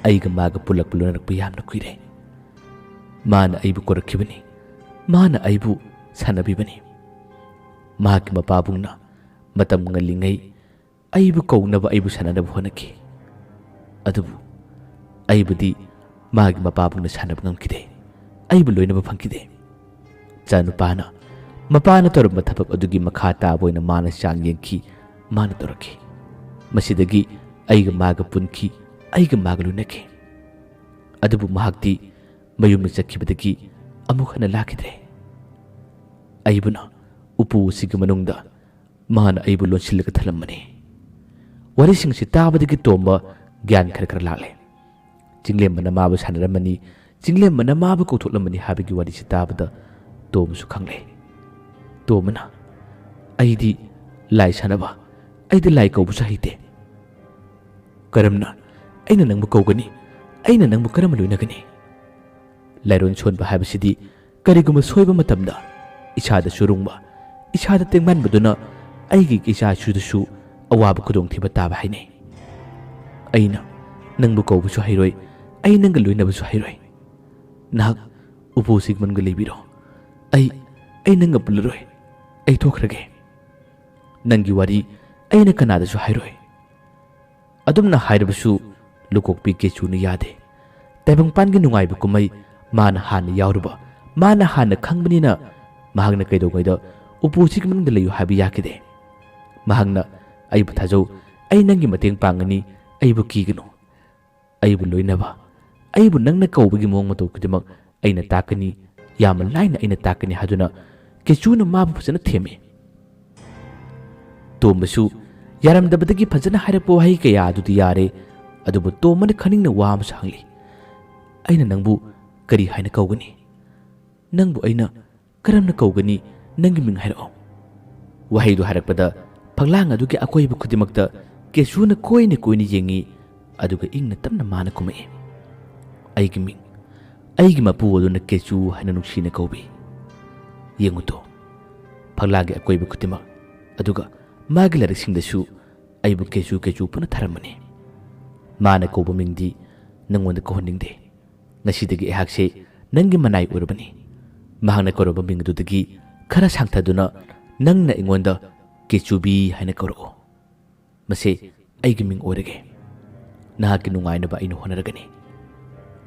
ꯑꯩꯒ ꯃꯥꯒ ꯄꯨꯜꯂꯛꯄ ꯂꯣꯏꯅꯔꯛꯄ ꯌꯥꯝꯅ ꯀꯨꯏꯔꯦ꯫ ꯃꯥꯅ ꯑꯩꯕꯨ ꯀꯧꯔꯛꯈꯤꯕꯅꯤ꯫ ꯃꯥꯅ ꯑꯩꯕꯨ ꯁꯥꯟꯅꯕꯤꯕꯅꯤ꯫ ꯃꯍꯥꯛꯀꯤ ꯃꯄꯥꯕꯨꯡꯅ ꯃꯇꯝ ꯉꯜꯂꯤꯉꯩ ꯑꯩꯕꯨ ꯀꯧꯅꯕ, ꯑꯩꯕꯨ ꯁꯥꯟꯅꯅꯕ ꯍꯣꯠꯅꯈꯤ꯫ ꯑꯗꯨꯕꯨ ꯑꯩꯕꯨꯗꯤ ꯃꯥꯒꯤ ꯃꯄꯥꯕꯨꯡꯅ ꯁꯥꯟꯅꯕ ꯉꯝꯈꯤꯗꯦ꯫ ꯑꯩꯕꯨ ꯂꯣꯏꯅꯕ ꯐꯪꯈꯤꯗꯦ꯫ ꯏꯆꯥꯅꯨꯄꯥꯅ ꯃꯄꯥꯅ ꯇꯧꯔꯝꯕ ꯊꯕꯛ ꯑꯗꯨꯒꯤ ꯃꯈꯥ ꯇꯥꯕ ꯑꯣꯏꯅ ꯃꯥꯅ ꯆꯥꯡ ꯌꯦꯡꯈꯤ, ꯃꯥꯅ ꯇꯧꯔꯛꯈꯤ꯫ ꯃꯁꯤꯗꯒꯤ ꯑꯩꯒ ꯃꯥꯒ ꯄꯨꯟꯈꯤ, ꯑꯩꯒ ꯃꯥꯒ ꯂꯣꯏꯅꯈꯤ꯫ ꯑꯗꯨꯕꯨ ꯃꯍꯥꯛꯇꯤ ꯃꯌꯨꯝꯗ ꯆꯠꯈꯤꯕꯗꯒꯤ ꯑꯃꯨꯛ ꯍꯟꯅ ꯂꯥꯛꯈꯤꯗ꯭ꯔꯦ꯫ ꯑꯩꯕꯨꯅ ꯎꯄꯨ ꯑꯁꯤꯒꯤ ꯃꯅꯨꯡꯗ ꯃꯥꯅ ꯑꯩꯕꯨ ꯂꯣꯟꯁꯤꯜꯂꯒ ꯊꯝꯂꯝꯕꯅꯤ꯫ ꯋꯥꯔꯤꯁꯤꯡꯁꯤ ꯇꯥꯕꯗꯒꯤ ꯇꯣꯝꯕ ꯒ꯭ꯌꯥꯟ ꯈꯔ ꯈꯔ ꯂꯥꯛꯂꯦ꯫ ꯆꯤꯡꯂꯦꯝꯕꯅ ꯃꯥꯕꯨ ꯁꯥꯟꯅꯔꯝꯃꯅꯤ, ꯆꯤꯡꯂꯦꯝꯕꯅ ꯃꯥꯕꯨ ꯀꯧꯊꯣꯛꯂꯝꯃꯅꯤ ꯍꯥꯏꯕꯒꯤ ꯋꯥꯔꯤꯁꯤ ꯇꯥꯕꯗ ꯇꯣꯝꯕꯁꯨ ꯈꯪꯂꯦ꯫ ꯇꯣꯝꯕꯅ, "ꯑꯩꯗꯤ ꯂꯥꯏ ꯁꯥꯟꯅꯕ, ꯑꯩꯗꯤ ꯂꯥꯏ ꯀꯧꯕꯁꯨ ꯍꯩꯇꯦ꯫ ꯀꯔꯝꯅ ꯑꯩꯅ ꯅꯪꯕꯨ ꯀꯧꯒꯅꯤ? ꯑꯩꯅ ꯅꯪꯕꯨ ꯀꯔꯝꯅ ꯂꯣꯏꯅꯒꯅꯤ?" ꯂꯥꯏꯔꯣꯟ ꯁꯣꯟꯕ ꯍꯥꯏꯕꯁꯤꯗꯤ ꯀꯔꯤꯒꯨꯝꯕ ꯁꯣꯏꯕ ꯃꯇꯝꯗ ꯏꯁꯥꯗ ꯆꯨꯔꯨꯡꯕ, ꯏꯁꯥꯗ ꯇꯦꯡꯕꯥꯟꯕꯗꯨꯅ ꯑꯩꯒꯤ ꯏꯆꯥ ꯏꯁꯨꯗꯁꯨ ꯑꯋꯥꯕ ꯈꯨꯗꯣꯡꯊꯤꯕ ꯇꯥꯕ ꯍꯥꯏꯅꯩ꯫ ꯑꯩꯅ ꯅꯪꯕꯨ ꯀꯧꯕꯁꯨ ꯍꯩꯔꯣꯏ, ꯑꯩ ꯅꯪꯒ ꯂꯣꯏꯅꯕꯁꯨ ꯍꯩꯔꯣꯏ꯫ ꯅꯍꯥꯛ ꯎꯄꯨ ꯁꯤꯒꯃꯟꯒ ꯂꯩꯕꯤꯔꯣ꯫ ꯑꯩ, ꯑꯩ ꯅꯪꯒ ꯄꯨꯜꯂꯔꯣꯏ꯫ ꯑꯩ ꯊꯣꯛꯈ꯭ꯔꯒꯦ꯫ ꯅꯪꯒꯤ ꯋꯥꯔꯤ ꯑꯩꯅ ꯀꯅꯥꯗꯁꯨ ꯍꯥꯏꯔꯣꯏ꯫ ꯑꯗꯨꯝꯅ ꯍꯥꯏꯔꯕꯁꯨ ꯂꯨꯀꯣꯛꯄꯤ ꯀꯦꯆꯨꯅ ꯌꯥꯗꯦ꯫ ꯇꯥꯏꯕꯪꯄꯥꯟꯒꯤ ꯅꯨꯡꯉꯥꯏꯕ ꯀꯨꯝꯍꯩ ꯃꯥꯅ ꯍꯥꯟꯅ ꯌꯥꯎꯔꯨꯕ, ꯃꯥꯅ ꯍꯥꯟꯅ ꯈꯪꯕꯅꯤꯅ ꯃꯍꯥꯛꯅ ꯀꯩꯗꯧꯉꯩꯗ ꯎꯄꯨꯁꯤꯒꯤ ꯃꯅꯨꯡꯗ ꯂꯩꯌꯨ ꯍꯥꯏꯕ ꯌꯥꯈꯤꯗꯦ꯫ ꯃꯍꯥꯛꯅ, "ꯑꯩꯕꯨ ꯊꯥꯖꯧ, ꯑꯩ ꯅꯪꯒꯤ ꯃꯇꯦꯡ ꯄꯥꯡꯒꯅꯤ, ꯑꯩꯕꯨ ꯀꯤꯒꯅꯨ"꯫ ꯑꯩꯕꯨ ꯂꯣꯏꯅꯕ, ꯑꯩꯕꯨ ꯅꯪꯅ ꯀꯧꯕꯒꯤ ꯃꯑꯣꯡ ꯃꯇꯧ ꯈꯨꯗꯤꯡꯃꯛ ꯑꯩꯅ ꯇꯥꯛꯀꯅꯤ, ꯌꯥꯝꯅ ꯂꯥꯏꯅ ꯑꯩꯅ ꯇꯥꯛꯀꯅꯤ" ꯍꯥꯏꯗꯨꯅ ꯀꯦꯆꯨꯅ ꯃꯥꯕꯨ ꯐꯖꯅ ꯊꯦꯝꯃꯤ꯫ ꯇꯣꯝꯕꯁꯨ ꯌꯥꯔꯝꯗꯕꯗꯒꯤ ꯐꯖꯅ ꯍꯥꯏꯔꯛꯄ ꯋꯥꯍꯩ ꯀꯌꯥ ꯑꯗꯨꯗꯤ ꯌꯥꯔꯦ, ꯑꯗꯨꯕꯨ ꯇꯣꯝꯕꯅ ꯈꯪꯅꯤꯡꯅ ꯋꯥ ꯑꯃꯁꯨ ꯍꯪꯂꯤ꯫ "ꯑꯩꯅ ꯅꯪꯕꯨ ꯀꯔꯤ ꯍꯥꯏꯅ ꯀꯧꯒꯅꯤ? ꯅꯪꯕꯨ ꯑꯩꯅ ꯀꯔꯝꯅ ꯀꯧꯒꯅꯤ? ꯅꯪꯒꯤ ꯃꯤꯡ ꯍꯥꯏꯔꯛꯑꯣ꯫" ꯋꯥꯍꯩꯗꯨ ꯍꯥꯏꯔꯛꯄꯗ ꯐꯛꯂꯥꯡ ꯑꯗꯨꯒꯤ ꯑꯀꯣꯏꯕ ꯈꯨꯗꯤꯡꯃꯛꯇ ꯀꯦꯁꯨꯅ ꯀꯣꯏꯅ ꯀꯣꯏꯅ ꯌꯦꯡꯉꯤ, ꯑꯗꯨꯒ ꯏꯪꯅ ꯇꯞꯅ ꯃꯥꯅ ꯈꯨꯝꯃꯛꯏ, "ꯑꯩꯒꯤ ꯃꯤꯡ, ꯑꯩꯒꯤ ꯃꯄꯨ ꯑꯗꯨꯅ ꯀꯦꯆꯨ ꯍꯥꯏꯅ ꯅꯨꯡꯁꯤꯅ ꯀꯧꯕꯤ꯫ ꯌꯦꯡꯉꯨꯇꯣ, ꯐꯛꯂꯥꯡꯒꯤ ꯑꯀꯣꯏꯕ ꯈꯨꯗꯤꯡꯃꯛ, ꯑꯗꯨꯒ ꯃꯥꯒꯤ ꯂꯥꯏꯔꯤꯛꯁꯤꯡꯗꯁꯨ ꯑꯩꯕꯨ ꯀꯦꯆꯨ ꯀꯦꯆꯨ ꯄꯨꯟꯅ ꯊꯥꯔꯝꯕꯅꯤ꯫ ꯃꯥꯅ ꯀꯧꯕ ꯃꯤꯡꯗꯤ ꯅꯪꯉꯣꯟꯗ ꯀꯧꯍꯟꯅꯤꯡꯗꯦ꯫ ꯉꯁꯤꯗꯒꯤ ꯑꯩꯍꯥꯛꯁꯦ ꯅꯪꯒꯤ ꯃꯅꯥꯏ ꯑꯣꯏꯔꯕꯅꯤ꯫ ꯃꯍꯥꯛꯅ ꯀꯧꯔꯕ ꯃꯤꯡ ꯑꯗꯨꯗꯒꯤ ꯈꯔ ꯁꯥꯡꯊꯗꯨꯅ ꯅꯪꯅ ꯑꯩꯉꯣꯟꯗ ꯀꯦꯆꯨꯕꯤ ꯍꯥꯏꯅ ꯀꯧꯔꯛꯑꯣ꯫ ꯃꯁꯦ ꯑꯩꯒꯤ ꯃꯤꯡ ꯑꯣꯏꯔꯒꯦ꯫ ꯅꯍꯥꯛꯀꯤ ꯅꯨꯡꯉꯥꯏꯅꯕ ꯑꯩꯅ ꯍꯣꯠꯅꯔꯒꯅꯤ꯫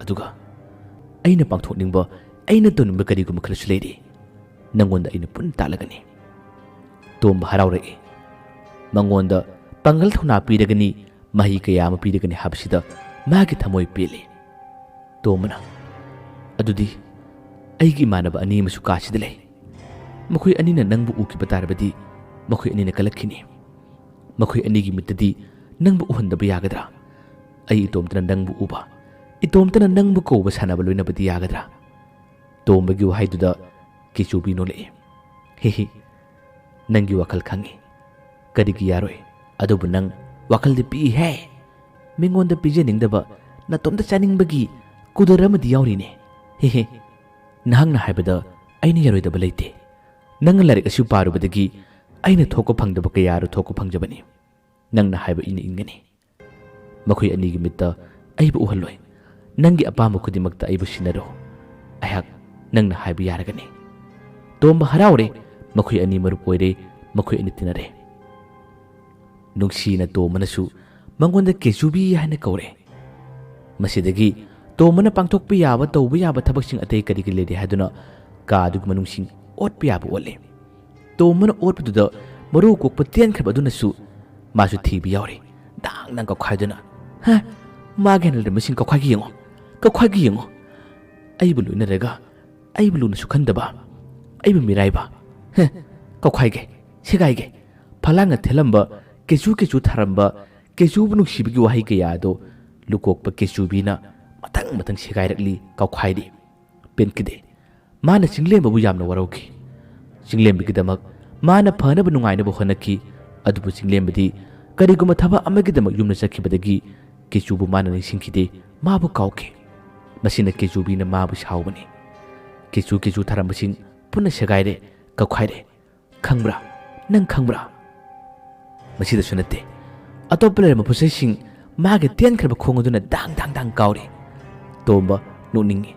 ꯑꯗꯨꯒ ꯑꯩꯅ ꯄꯥꯡꯊꯣꯛꯅꯤꯡꯕ, ꯑꯩꯅ ꯇꯧꯅꯤꯡꯕ ꯀꯔꯤꯒꯨꯝꯕ ꯈꯔꯁꯨ ꯂꯩꯔꯤ꯫ ꯅꯪꯉꯣꯟꯗ ꯑꯩꯅ ꯄꯨꯟꯅ ꯇꯥꯛꯂꯒꯅꯤ꯫" ꯇꯣꯝꯕ ꯍꯔꯥꯎꯔꯛꯏ꯫ ꯃꯉꯣꯟꯗ ꯄꯥꯡꯒꯜ ꯊꯧꯅꯥ ꯄꯤꯔꯒꯅꯤ, ꯃꯍꯩ ꯀꯌꯥ ꯑꯃ ꯄꯤꯔꯒꯅꯤ ꯍꯥꯏꯕꯁꯤꯗ ꯃꯥꯒꯤ ꯊꯃꯣꯏ ꯄꯦꯜꯂꯤ꯫ ꯇꯣꯝꯕꯅ, "ꯑꯗꯨꯗꯤ ꯑꯩꯒꯤ ꯏꯃꯥꯟꯅꯕ ꯑꯅꯤ ꯑꯃꯁꯨ ꯀꯥꯁꯤꯗ ꯂꯩ꯫ ꯃꯈꯣꯏ ꯑꯅꯤꯅ ꯅꯪꯕꯨ ꯎꯈꯤꯕ ꯇꯥꯔꯕꯗꯤ ꯃꯈꯣꯏ ꯑꯅꯤꯅ ꯀꯜꯂꯛꯈꯤꯅꯤ꯫ ꯃꯈꯣꯏ ꯑꯅꯤꯒꯤ ꯃꯤꯠꯇꯗꯤ ꯅꯪꯕꯨ ꯎꯍꯟꯗꯕ ꯌꯥꯒꯗ꯭ꯔꯥ? ꯑꯩ ꯏꯇꯣꯝꯇꯅ ꯅꯪꯕꯨ ꯎꯕ, ꯏꯇꯣꯝꯇꯅ ꯅꯪꯕꯨ ꯀꯧꯕ ꯁꯥꯟꯅꯕ ꯂꯣꯏꯅꯕꯗꯤ ꯌꯥꯒꯗ꯭ꯔꯥ?" ꯇꯣꯝꯕꯒꯤ ꯋꯥꯍꯩꯗꯨꯗ ꯀꯦꯆꯨꯕꯤ ꯅꯣꯛꯂꯛꯏ꯫ "ꯍꯤ ꯍꯤ, ꯅꯪꯒꯤ ꯋꯥꯈꯜ ꯈꯪꯉꯤ꯫ ꯀꯔꯤꯒꯤ ꯌꯥꯔꯣꯏ? ꯑꯗꯨꯕꯨ ꯅꯪ ꯋꯥꯈꯜꯗꯤ ꯄꯤꯛꯏꯍꯦ꯫ ꯃꯤꯉꯣꯟꯗ ꯄꯤꯖꯅꯤꯡꯗꯕ, ꯅꯇꯣꯝꯇ ꯆꯥꯅꯤꯡꯕꯒꯤ ꯀꯨꯗꯔ ꯑꯃꯗꯤ ꯌꯥꯎꯔꯤꯅꯦ꯫ ꯍꯤ ꯍꯤ, ꯅꯍꯥꯛꯅ ꯍꯥꯏꯕꯗ ꯑꯩꯅ ꯌꯥꯔꯣꯏꯗꯕ ꯂꯩꯇꯦ꯫ ꯅꯪꯅ ꯂꯥꯏꯔꯤꯛ ꯑꯁꯤ ꯄꯥꯔꯨꯕꯗꯒꯤ ꯑꯩꯅ ꯊꯣꯛꯄ ꯐꯪꯗꯕ ꯀꯌꯥ ꯑꯗꯨ ꯊꯣꯛꯄ ꯐꯪꯖꯕꯅꯤ꯫ ꯅꯪꯅ ꯍꯥꯏꯕ ꯏꯟꯅ ꯏꯟꯒꯅꯤ꯫ ꯃꯈꯣꯏ ꯑꯅꯤꯒꯤ ꯃꯤꯠꯇ ꯑꯩꯕꯨ ꯎꯍꯜꯂꯣꯏ꯫ ꯅꯪꯒꯤ ꯑꯄꯥꯝꯕ ꯈꯨꯗꯤꯡꯃꯛꯇ ꯑꯩꯕꯨ ꯁꯤꯟꯅꯔꯣ꯫ ꯑꯩꯍꯥꯛ ꯅꯪꯅ ꯍꯥꯏꯕ ꯌꯥꯔꯒꯅꯤ꯫" ꯇꯣꯝꯕ ꯍꯔꯥꯎꯔꯦ꯫ ꯃꯈꯣꯏ ꯑꯅꯤ ꯃꯔꯨꯞ ꯑꯣꯏꯔꯦ꯫ ꯃꯈꯣꯏ ꯑꯅꯤ ꯇꯤꯟꯅꯔꯦ꯫ ꯅꯨꯡꯁꯤꯅ ꯇꯣꯝꯕꯅꯁꯨ ꯃꯉꯣꯟꯗ ꯀꯦꯆꯨꯕꯤ ꯍꯥꯏꯅ ꯀꯧꯔꯦ꯫ ꯃꯁꯤꯗꯒꯤ ꯇꯣꯝꯕꯅ ꯄꯥꯡꯊꯣꯛꯄ ꯌꯥꯕ, ꯇꯧꯕ ꯌꯥꯕ ꯊꯕꯛꯁꯤꯡ ꯑꯇꯩ ꯀꯔꯤ ꯀꯔꯤ ꯂꯩꯔꯤ ꯍꯥꯏꯗꯨꯅ ꯀꯥ ꯑꯗꯨꯒꯤ ꯃꯅꯨꯡꯁꯤꯡ ꯑꯣꯠꯄ ꯌꯥꯕ ꯑꯣꯠꯂꯦ꯫ ꯇꯣꯝꯕꯅ ꯑꯣꯠꯄꯗꯨꯗ ꯃꯔꯨ ꯀꯣꯛꯄ ꯇꯦꯟꯈ꯭ꯔꯕ ꯑꯗꯨꯅꯁꯨ ꯃꯥꯁꯨ ꯊꯤꯕ ꯌꯥꯎꯔꯦ꯫ ꯗꯥꯡ ꯗꯥꯡ ꯀꯧꯈꯥꯏꯗꯨꯅ, "ꯍꯥ, ꯃꯥꯒꯤ ꯍꯦꯟꯅ ꯂꯩꯔꯝꯕꯁꯤꯡ ꯀꯧꯈꯥꯏꯒꯦ ꯌꯦꯡꯉꯣ, ꯀꯧꯈꯥꯏꯒꯦ ꯌꯦꯡꯉꯣ꯫ ꯑꯩꯕꯨ ꯂꯣꯏꯅꯔꯒ ꯑꯩꯕꯨ ꯂꯨꯅꯁꯨ ꯈꯟꯗꯕ, ꯑꯩꯕꯨ ꯃꯤꯔꯥꯏꯕ꯫ ꯍꯦ, ꯀꯧꯈꯥꯏꯒꯦ, ꯁꯦꯒꯥꯏꯒꯦ꯫ ꯐꯂꯥꯡꯅ ꯊꯦꯜꯂꯝꯕ, ꯀꯦꯆꯨ ꯀꯦꯆꯨ ꯊꯥꯔꯝꯕ, ꯀꯦꯆꯨꯕꯨ ꯅꯨꯡꯁꯤꯕꯒꯤ ꯋꯥꯍꯩ ꯀꯌꯥ ꯑꯗꯨ ꯂꯨꯀꯣꯛꯄ ꯀꯦꯆꯨꯕꯤꯅ ꯃꯊꯪ ꯃꯊꯪ ꯁꯦꯒꯥꯏꯔꯛꯂꯤ, ꯀꯧꯈꯥꯏꯔꯤ꯫ ꯄꯦꯟꯈꯤꯗꯦ꯫ ꯃꯥꯅ ꯆꯤꯡꯂꯦꯝꯕꯕꯨ ꯌꯥꯝꯅ ꯋꯥꯔꯧꯈꯤ꯫ ꯆꯤꯡꯂꯦꯝꯕꯒꯤꯗꯃꯛ ꯃꯥꯅ ꯐꯅꯕ ꯅꯨꯡꯉꯥꯏꯅꯕ ꯍꯣꯠꯅꯈꯤ, ꯑꯗꯨꯕꯨ ꯆꯤꯡꯂꯦꯝꯕꯗꯤ ꯀꯔꯤꯒꯨꯝꯕ ꯊꯕꯛ ꯑꯃꯒꯤꯗꯃꯛ ꯌꯨꯝꯗ ꯆꯠꯈꯤꯕꯗꯒꯤ ꯀꯦꯆꯨꯕꯨ ꯃꯥꯅ ꯅꯤꯡꯁꯤꯡꯈꯤꯗꯦ, ꯃꯥꯕꯨ ꯀꯥꯎꯈꯤ꯫ ꯃꯁꯤꯅ ꯀꯦꯆꯨꯕꯤꯅ ꯃꯥꯕꯨ ꯁꯥꯎꯕꯅꯤ꯫ ꯀꯦꯆꯨ ꯀꯦꯆꯨ ꯊꯥꯔꯝꯕꯁꯤꯡ ꯄꯨꯟꯅ ꯁꯦꯒꯥꯏꯔꯦ, ꯀꯧꯈꯥꯏꯔꯦ꯫ ꯈꯪꯕ꯭ꯔꯥ? ꯅꯪ ꯈꯪꯕ꯭ꯔꯥ? ꯃꯁꯤꯗꯁꯨ ꯅꯠꯇꯦ, ꯑꯇꯣꯞꯄ ꯂꯩꯔꯝꯕ ꯄꯣꯠꯆꯩꯁꯤꯡ ꯃꯥꯒꯤ ꯇꯦꯟꯈ꯭ꯔꯕ ꯈꯣꯡ ꯑꯗꯨꯅ ꯗꯥꯡ ꯗꯥꯡ ꯗꯥꯡ ꯀꯥꯎꯔꯤ꯫ ꯇꯣꯝꯕ ꯅꯣꯛꯅꯤꯡꯉꯤ꯫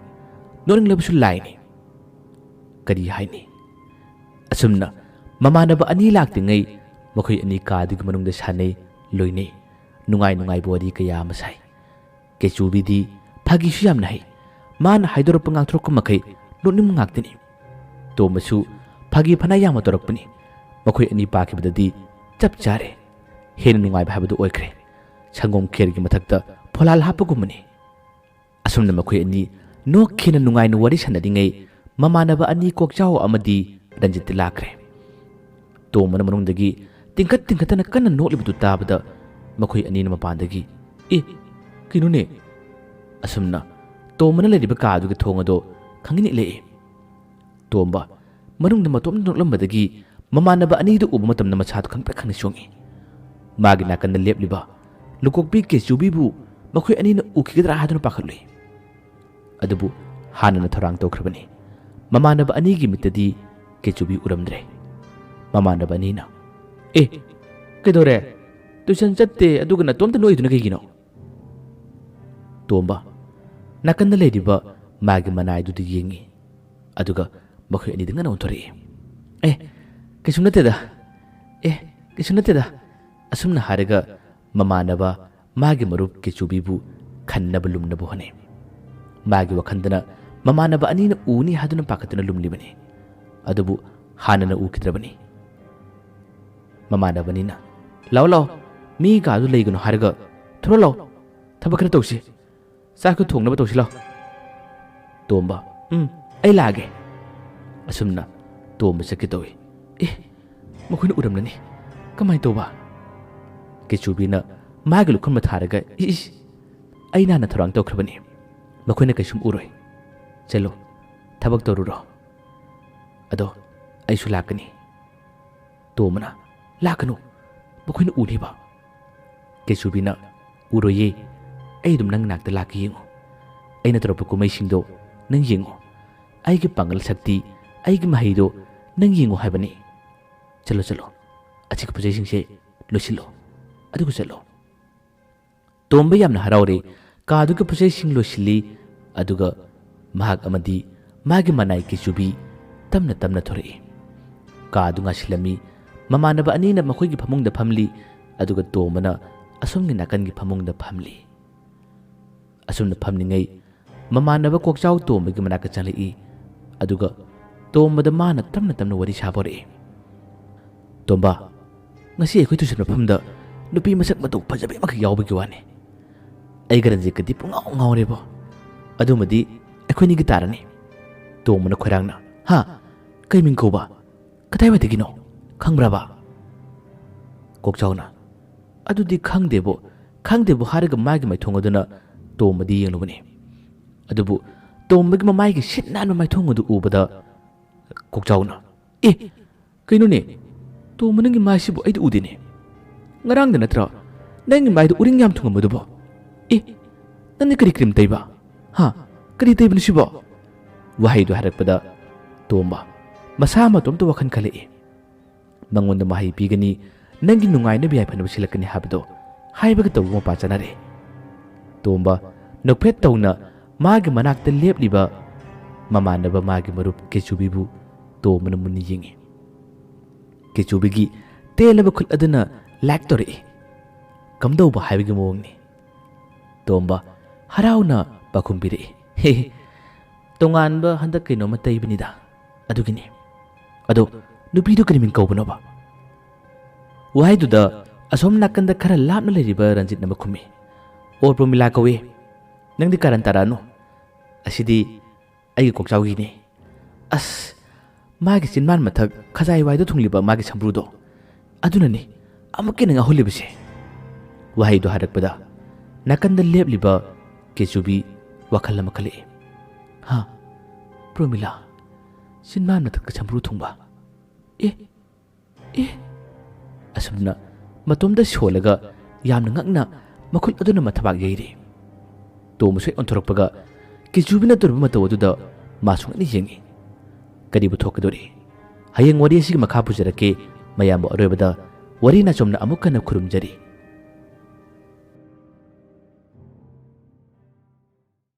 ꯅꯣꯛꯅꯤꯡꯂꯕꯁꯨ ꯂꯥꯏꯅꯤ꯫ ꯀꯔꯤ ꯍꯥꯏꯅꯤ? ꯑꯁꯨꯝꯅ ꯃꯃꯥꯟꯅꯕ ꯑꯅꯤ ꯂꯥꯛꯇ꯭ꯔꯤꯉꯩ ꯃꯈꯣꯏ ꯑꯅꯤ ꯀꯥꯗꯨꯒꯤ ꯃꯅꯨꯡꯗ ꯁꯥꯟꯅꯩ, ꯂꯣꯏꯅꯩ, ꯅꯨꯡꯉꯥꯏ ꯅꯨꯡꯉꯥꯏꯕ ꯋꯥꯔꯤ ꯀꯌꯥ ꯑꯃ ꯁꯥꯏ꯫ ꯀꯦꯆꯨꯕꯤꯗꯤ ꯐꯥꯒꯤꯁꯨ ꯌꯥꯝꯅ ꯍꯩ꯫ ꯃꯥꯅ ꯍꯥꯏꯗꯣꯔꯛꯄ ꯉꯥꯡꯊꯣꯔꯛꯄ ꯃꯈꯩ ꯅꯣꯛꯅꯤꯡꯕ ꯉꯥꯛꯇꯅꯤ꯫ ꯇꯣꯝꯕꯁꯨ ꯐꯥꯒꯤ ꯐꯅ ꯌꯥꯝꯅ ꯇꯧꯔꯛꯄꯅꯤ꯫ ꯃꯈꯣꯏ ꯑꯅꯤ ꯄꯥꯈꯤꯕꯗꯗꯤ ꯆꯞ ꯆꯥꯔꯦ꯫ ꯍꯦꯟꯅ ꯅꯨꯡꯉꯥꯏꯕ ꯍꯥꯏꯕꯗꯨ ꯑꯣꯏꯈ꯭ꯔꯦ꯫ ꯁꯪꯒꯣꯝ ꯈꯦꯔꯒꯤ ꯃꯊꯛꯇ ꯐꯣꯂꯥꯜ ꯍꯥꯞꯄꯒꯨꯝꯕꯅꯤ꯫ ꯑꯁꯨꯝꯅ ꯃꯈꯣꯏ ꯑꯅꯤ ꯅꯣꯛꯈꯤꯅ ꯅꯨꯡꯉꯥꯏꯅ ꯋꯥꯔꯤ ꯁꯥꯟꯅꯔꯤꯉꯩ ꯃꯃꯥꯟꯅꯕ ꯑꯅꯤ ꯀꯣꯛꯆꯥꯎ ꯑꯃꯗꯤ ꯔꯟꯖꯤꯠꯇꯤ ꯂꯥꯛꯈ꯭ꯔꯦ꯫ ꯇꯣꯝꯕꯅ ꯃꯅꯨꯡꯗꯒꯤ ꯇꯤꯡꯈꯠ ꯇꯤꯡꯈꯠꯇꯅ ꯀꯟꯅ ꯅꯣꯛꯂꯤꯕꯗꯨ ꯇꯥꯕꯗ ꯃꯈꯣꯏ ꯑꯅꯤꯅ ꯃꯄꯥꯟꯗꯒꯤ, "ꯑꯦ, ꯀꯩꯅꯣꯅꯦ?" ꯑꯁꯨꯝꯅ ꯇꯣꯝꯕꯅ ꯂꯩꯔꯤꯕ ꯀꯥ ꯑꯗꯨꯒꯤ ꯊꯣꯡ ꯑꯗꯣ ꯈꯪꯏꯅ ꯏꯜꯂꯛꯏ꯫ ꯇꯣꯝꯕ ꯃꯅꯨꯡꯗ ꯃꯇꯣꯝꯇ ꯅꯣꯛꯂꯝꯕꯗꯒꯤ ꯃꯃꯥꯟꯅꯕ ꯑꯅꯤꯗꯨ ꯎꯕ ꯃꯇꯝꯗ ꯃꯁꯥꯗꯨ ꯈꯪꯄ꯭ꯔꯦꯛ ꯈꯪꯅ ꯆꯣꯡꯏ꯫ ꯃꯥꯒꯤ ꯅꯥꯀꯟꯗ ꯂꯦꯞꯂꯤꯕ ꯂꯨꯀꯣꯛꯄꯤ ꯀꯦꯆꯨꯕꯤꯕꯨ ꯃꯈꯣꯏ ꯑꯅꯤꯅ ꯎꯈꯤꯒꯗ꯭ꯔꯥ ꯍꯥꯏꯗꯨꯅ ꯄꯥꯈꯠꯂꯨꯏ꯫ ꯑꯗꯨꯕꯨ ꯍꯥꯟꯅꯅ ꯊꯧꯔꯥꯡ ꯇꯧꯈ꯭ꯔꯕꯅꯤ꯫ ꯃꯃꯥꯟꯅꯕ ꯑꯅꯤꯒꯤ ꯃꯤꯠꯇꯗꯤ ꯀꯦꯆꯨꯕꯤ ꯎꯔꯝꯗ꯭ꯔꯦ꯫ ꯃꯃꯥꯟꯅꯕ ꯑꯅꯤꯅ, "ꯑꯦ, ꯀꯩꯗꯧꯔꯦ? ꯇꯨꯏꯁꯟ ꯆꯠꯇꯦ, ꯑꯗꯨꯒ ꯅꯇꯣꯝꯇ ꯅꯣꯛꯏꯗꯨꯅ ꯀꯩꯒꯤꯅꯣ?" ꯇꯣꯝꯕ ꯅꯥꯀꯟꯗ ꯂꯩꯔꯤꯕ ꯃꯥꯒꯤ ꯃꯅꯥꯏꯗꯨꯗ ꯌꯦꯡꯉꯤ꯫ ꯑꯗꯨꯒ ꯃꯈꯣꯏ ꯑꯅꯤꯗ ꯉꯟꯅ ꯑꯣꯟꯊꯣꯔꯛꯏ꯫ "ꯑꯦ, ꯀꯩꯁꯨꯝ ꯅꯠꯇꯦꯗ꯫ ꯑꯦ, ꯀꯩꯁꯨꯝ ꯅꯠꯇꯦꯗ꯫" ꯑꯁꯨꯝꯅ ꯍꯥꯏꯔꯒ ꯃꯃꯥꯟꯅꯕ ꯃꯥꯒꯤ ꯃꯔꯨꯞ ꯀꯦꯆꯨꯕꯤꯕꯨ ꯈꯟꯅꯕ ꯂꯨꯝꯅꯕ ꯍꯣꯠꯅꯩ꯫ ꯃꯥꯒꯤ ꯋꯥꯈꯜꯗꯅ ꯃꯃꯥꯟꯅꯕ ꯑꯅꯤꯅ ꯎꯅꯤ ꯍꯥꯏꯗꯨꯅ ꯄꯥꯈꯠꯇꯨꯅ ꯂꯨꯝꯂꯤꯕꯅꯤ꯫ ꯑꯗꯨꯕꯨ ꯍꯥꯟꯅꯅ ꯎꯈꯤꯗ꯭ꯔꯕꯅꯤ꯫ ꯃꯃꯥꯟꯅꯕ ꯑꯅꯤꯅ, "ꯂꯥꯛꯑꯣ, ꯂꯥꯛꯑꯣ, ꯃꯤ ꯀꯥꯗꯨ ꯂꯩꯒꯅꯨ ꯍꯥꯏꯔꯒ ꯊꯣꯔꯛꯑꯣ, ꯂꯥꯛꯑꯣ꯫" ꯊꯕꯛ ꯈꯔ ꯇꯧꯁꯤ꯫ ꯆꯥꯛꯇꯣ ꯊꯣꯡꯅꯕ ꯇꯧꯁꯤ ꯂꯥꯎ꯫" ꯇꯣꯝꯕ, "ꯎꯝ, ꯑꯩ ꯂꯥꯛꯑꯒꯦ꯫" ꯑꯁꯨꯝꯅ ꯇꯣꯝꯕ ꯆꯠꯀꯦ ꯇꯧꯏ꯫ "ꯑꯦ, ꯃꯈꯣꯏꯅ ꯎꯔꯝꯂꯅꯤ꯫ ꯀꯃꯥꯏꯅ ꯇꯧꯕ?" ꯀꯦꯆꯨꯕꯤꯅ ꯃꯥꯒꯤ ꯂꯨꯈꯝꯗ ꯊꯥꯔꯒ, "ꯏꯁ, ꯏꯁ, ꯑꯩ ꯅꯍꯥꯟꯅ ꯊꯧꯔꯥꯡ ꯇꯧꯈ꯭ꯔꯕꯅꯤ꯫ ꯃꯈꯣꯏꯅ ꯀꯩꯁꯨꯝ ꯎꯔꯣꯏ꯫ ꯆꯠꯂꯣ, ꯊꯕꯛ ꯇꯧꯔꯨꯔꯣ꯫ ꯑꯗꯣ ꯑꯩꯁꯨ ꯂꯥꯛꯀꯅꯤ꯫" ꯇꯣꯝꯕꯅ, "ꯂꯥꯛꯀꯅꯨ, ꯃꯈꯣꯏꯅ ꯎꯅꯤꯕ꯫" ꯀꯦꯆꯨꯕꯤꯅ, "ꯎꯔꯣꯏꯌꯦ, ꯑꯩ ꯑꯗꯨꯝ ꯅꯪ ꯅꯥꯛꯇ ꯂꯥꯛꯀꯦ ꯌꯦꯡꯉꯨ꯫ ꯑꯩꯅ ꯇꯧꯔꯛꯄ ꯀꯨꯝꯍꯩꯁꯤꯡꯗꯣ ꯅꯪ ꯌꯦꯡꯉꯨ꯫ ꯑꯩꯒꯤ ꯄꯥꯡꯒꯜ ꯁꯛꯇꯤ, ꯑꯩꯒꯤ ꯃꯍꯩꯗꯣ ꯅꯪ ꯌꯦꯡꯉꯨ ꯍꯥꯏꯕꯅꯤ꯫ ꯆꯠꯂꯣ, ꯆꯠꯂꯣ, ꯑꯁꯤꯒꯤ ꯄꯣꯠꯆꯩꯁꯤꯡꯁꯦ ꯂꯣꯏꯁꯤꯜꯂꯣ, ꯑꯗꯨꯒ ꯆꯠꯂꯣ꯫" ꯇꯣꯝꯕ ꯌꯥꯝꯅ ꯍꯔꯥꯎꯔꯦ꯫ ꯀꯥꯗꯨꯒꯤ ꯄꯣꯠꯆꯩꯁꯤꯡ ꯂꯣꯏꯁꯤꯜꯂꯤ, ꯑꯗꯨꯒ ꯃꯍꯥꯛ ꯑꯃꯗꯤ ꯃꯥꯒꯤ ꯃꯅꯥꯏ ꯀꯦꯆꯨꯕꯤ ꯇꯞꯅ ꯇꯞꯅ ꯊꯣꯔꯛꯏ꯫ ꯀꯥꯗꯨ ꯉꯥꯁꯤꯜꯂꯝꯃꯤ꯫ ꯃꯃꯥꯟꯅꯕ ꯑꯅꯤꯅ ꯃꯈꯣꯏꯒꯤ ꯐꯃꯨꯡꯗ ꯐꯝꯂꯤ, ꯑꯗꯨꯒ ꯇꯣꯝꯕꯅ ꯑꯁꯣꯝꯒꯤ ꯅꯥꯀꯟꯒꯤ ꯐꯃꯨꯡꯗ ꯐꯝꯂꯤ꯫ ꯑꯁꯨꯝꯅ ꯐꯝꯂꯤꯉꯩ ꯃꯃꯥꯟꯅꯕ ꯀꯣꯛꯆꯥꯎ ꯇꯣꯝꯕꯒꯤ ꯃꯅꯥꯛꯇ ꯆꯪꯂꯛꯏ, ꯑꯗꯨꯒ ꯇꯣꯝꯕꯗ ꯃꯥꯅ ꯇꯞꯅ ꯇꯞꯅ ꯋꯥꯔꯤ ꯁꯥꯕ ꯍꯧꯔꯛꯏ꯫ "ꯇꯣꯝꯕ, ꯉꯁꯤ ꯑꯩꯈꯣꯏ ꯇꯨꯏꯁꯟ ꯃꯐꯝꯗ ꯅꯨꯄꯤ ꯃꯁꯛ ꯃꯇꯧ ꯐꯖꯕꯤ ꯑꯃꯈꯛ ꯌꯥꯎꯕꯒꯤ ꯋꯥꯅꯤ꯫ ꯑꯩꯒ ꯔꯟꯖꯤꯠꯀꯗꯤ ꯄꯨꯡꯉꯥꯎ ꯉꯥꯎꯔꯦꯕꯣ꯫ ꯑꯗꯨꯃꯗꯤ ꯑꯩꯈꯣꯏꯅꯤꯒꯤ ꯇꯥꯔꯅꯤ꯫" ꯇꯣꯝꯕꯅ ꯈꯣꯏꯔꯥꯡꯅ, "ꯍꯥ? ꯀꯩ ꯃꯤꯡ ꯀꯧꯕ? ꯀꯗꯥꯏꯋꯥꯏꯗꯒꯤꯅꯣ? ꯈꯪꯕ꯭ꯔꯕ?" ꯀꯣꯛꯆꯥꯎꯅ, "ꯑꯗꯨꯗꯤ ꯈꯪꯗꯦꯕꯣ, ꯈꯪꯗꯦꯕꯣ" ꯍꯥꯏꯔꯒ ꯃꯥꯒꯤ ꯃꯥꯏꯊꯣꯡ ꯑꯗꯨꯅ ꯇꯣꯝꯕꯗꯤ ꯌꯦꯡꯂꯨꯕꯅꯤ꯫ ꯑꯗꯨꯕꯨ ꯇꯣꯝꯕꯒꯤ ꯃꯃꯥꯏꯒꯤ ꯁꯤꯠ ꯅꯥꯟꯕ ꯃꯥꯏꯊꯣꯡ ꯑꯗꯨ ꯎꯕꯗ ꯀꯣꯛꯆꯥꯎꯅ, "ꯑꯦ, ꯀꯩꯅꯣꯅꯦ? ꯇꯣꯝꯕ, ꯅꯪꯒꯤ ꯃꯥꯏꯁꯤꯕꯨ ꯑꯩꯗꯤ ꯎꯗꯦꯅꯦ꯫ ꯉꯔꯥꯡꯗ ꯅꯠꯇ꯭ꯔꯣ ꯅꯪꯒꯤ ꯃꯥꯏꯗ ꯎꯔꯤꯡ ꯌꯥꯝ ꯊꯨꯡꯉꯝꯕꯗꯨꯕꯣ? ꯑꯦ, ꯅꯪꯗꯤ ꯀꯔꯤ ꯀ꯭ꯔꯤꯝ ꯇꯩꯕ? ꯍꯥ? ꯀꯔꯤ ꯇꯩꯕꯅꯣ ꯁꯤꯕꯣ?" ꯋꯥꯍꯩꯗꯨ ꯍꯥꯏꯔꯛꯄꯗ ꯇꯣꯝꯕ ꯃꯁꯥ ꯃꯇꯣꯝꯇ ꯋꯥꯈꯜ ꯈꯜꯂꯛꯏ꯫ ꯃꯉꯣꯟꯗ ꯃꯍꯩ ꯄꯤꯒꯅꯤ, ꯅꯪꯒꯤ ꯅꯨꯡꯉꯥꯏꯅꯕ ꯌꯥꯏꯐꯅꯕ ꯁꯤꯜꯂꯛꯀꯅꯤ ꯍꯥꯏꯕꯗꯣ ꯍꯥꯏꯕꯒ ꯇꯧꯕ ꯃꯄꯥ ꯆꯥꯅꯔꯦ꯫ ꯇꯣꯝꯕ ꯅꯣꯛꯐꯦꯠ ꯇꯧꯅ ꯃꯥꯒꯤ ꯃꯅꯥꯛꯇ ꯂꯦꯞꯂꯤꯕ ꯃꯃꯥꯟꯅꯕ, ꯃꯥꯒꯤ ꯃꯔꯨꯞ ꯀꯦꯆꯨꯕꯤꯕꯨ ꯇꯣꯝꯕꯅ ꯃꯨꯟꯅ ꯌꯦꯡꯉꯤ꯫ ꯀꯦꯆꯨꯕꯤꯒꯤ ꯇꯦꯜꯂꯕ ꯈꯨꯠ ꯑꯗꯨꯅ ꯂꯥꯏꯛ ꯇꯧꯔꯛꯏ꯫ ꯀꯝꯗꯧꯕ ꯍꯥꯏꯕꯒꯤ ꯃꯑꯣꯡꯅꯤ꯫ ꯇꯣꯝꯕ ꯍꯔꯥꯎꯅ ꯄꯥꯎꯈꯨꯝ ꯄꯤꯔꯛꯏ, "ꯍꯦ, ꯇꯣꯉꯥꯟꯕ ꯍꯟꯗꯛ ꯀꯩꯅꯣꯝꯃ ꯇꯩꯕꯅꯤꯗ, ꯑꯗꯨꯒꯤꯅꯤ꯫ ꯑꯗꯣ ꯅꯨꯄꯤꯗꯨ ꯀꯔꯤ ꯃꯤꯡ ꯀꯧꯕꯅꯣꯕ?" ꯋꯥꯍꯩꯗꯨꯗ ꯑꯁꯣꯝ ꯅꯥꯀꯟꯗ ꯈꯔ ꯂꯥꯞꯅ ꯂꯩꯔꯤꯕ ꯔꯟꯖꯤꯠꯅ ꯑꯃ ꯈꯨꯝꯃꯤ, "ꯑꯣ, ꯄ꯭ꯔꯣꯃꯤꯂꯥ ꯀꯧꯏ꯫ ꯅꯪꯗꯤ ꯀꯥꯔꯟ ꯇꯥꯔꯛꯑꯅꯨ꯫ ꯑꯁꯤꯗꯤ ꯑꯩꯒꯤ ꯀꯣꯛꯆꯥꯎꯒꯤꯅꯦ꯫ ꯑꯁ, ꯃꯥꯒꯤ ꯆꯤꯟꯕꯥꯟ ꯃꯊꯛ ꯈꯖꯥꯏ ꯋꯥꯏꯗ ꯊꯨꯡꯂꯤꯕ ꯃꯥꯒꯤ ꯁꯝꯕ꯭ꯔꯨꯗꯣ, ꯑꯗꯨꯅꯅꯤ ꯑꯃꯨꯛꯀ ꯍꯦꯟꯅ ꯉꯥꯎꯍꯜꯂꯤꯕꯁꯦ"꯫ ꯋꯥꯍꯩꯗꯣ ꯍꯥꯏꯔꯛꯄꯗ ꯅꯥꯀꯟꯗ ꯂꯦꯞꯂꯤꯕ ꯀꯦꯆꯨꯕꯤ ꯋꯥꯈꯜ ꯑꯃ ꯈꯜꯂꯛꯏ꯫ "ꯍꯥ? ꯄ꯭ꯔꯣꯃꯤꯂꯥ, ꯆꯤꯟꯕꯥꯟ ꯃꯊꯛꯇ ꯁꯝꯕ꯭ꯔꯨ ꯊꯨꯡꯕ? ꯑꯦ, ꯑꯦ"꯫ ꯑꯁꯨꯝꯅ ꯃꯇꯣꯝꯇ ꯁꯣꯜꯂꯒ ꯌꯥꯝꯅ ꯉꯛꯅ ꯃꯈꯨꯠ ꯑꯗꯨꯅ ꯃꯊꯕꯥꯛ ꯌꯩꯔꯤ꯫ ꯇꯣꯝꯕꯁꯨ ꯍꯦꯛ ꯑꯣꯟꯊꯣꯔꯛꯄꯒ ꯀꯦꯆꯨꯕꯤꯅ ꯇꯧꯔꯤꯕ ꯃꯇꯧ ꯑꯗꯨꯗ ꯃꯥꯁꯨ ꯉꯛꯅ ꯌꯦꯡꯉꯤ꯫ ꯀꯔꯤꯕꯨ ꯊꯣꯛꯀꯗꯧꯔꯤ? ꯍꯌꯦꯡ ꯋꯥꯔꯤ ꯑꯁꯤꯒꯤ ꯃꯈꯥ ꯄꯨꯖꯔꯛꯀꯦ꯫ ꯃꯌꯥꯝꯕꯨ ꯑꯔꯣꯏꯕꯗ ꯋꯥꯔꯤ ꯅꯥꯆꯣꯝꯅ ꯑꯃꯨꯛ ꯍꯟꯅ ꯈꯨꯔꯨꯝꯖꯔꯤ꯫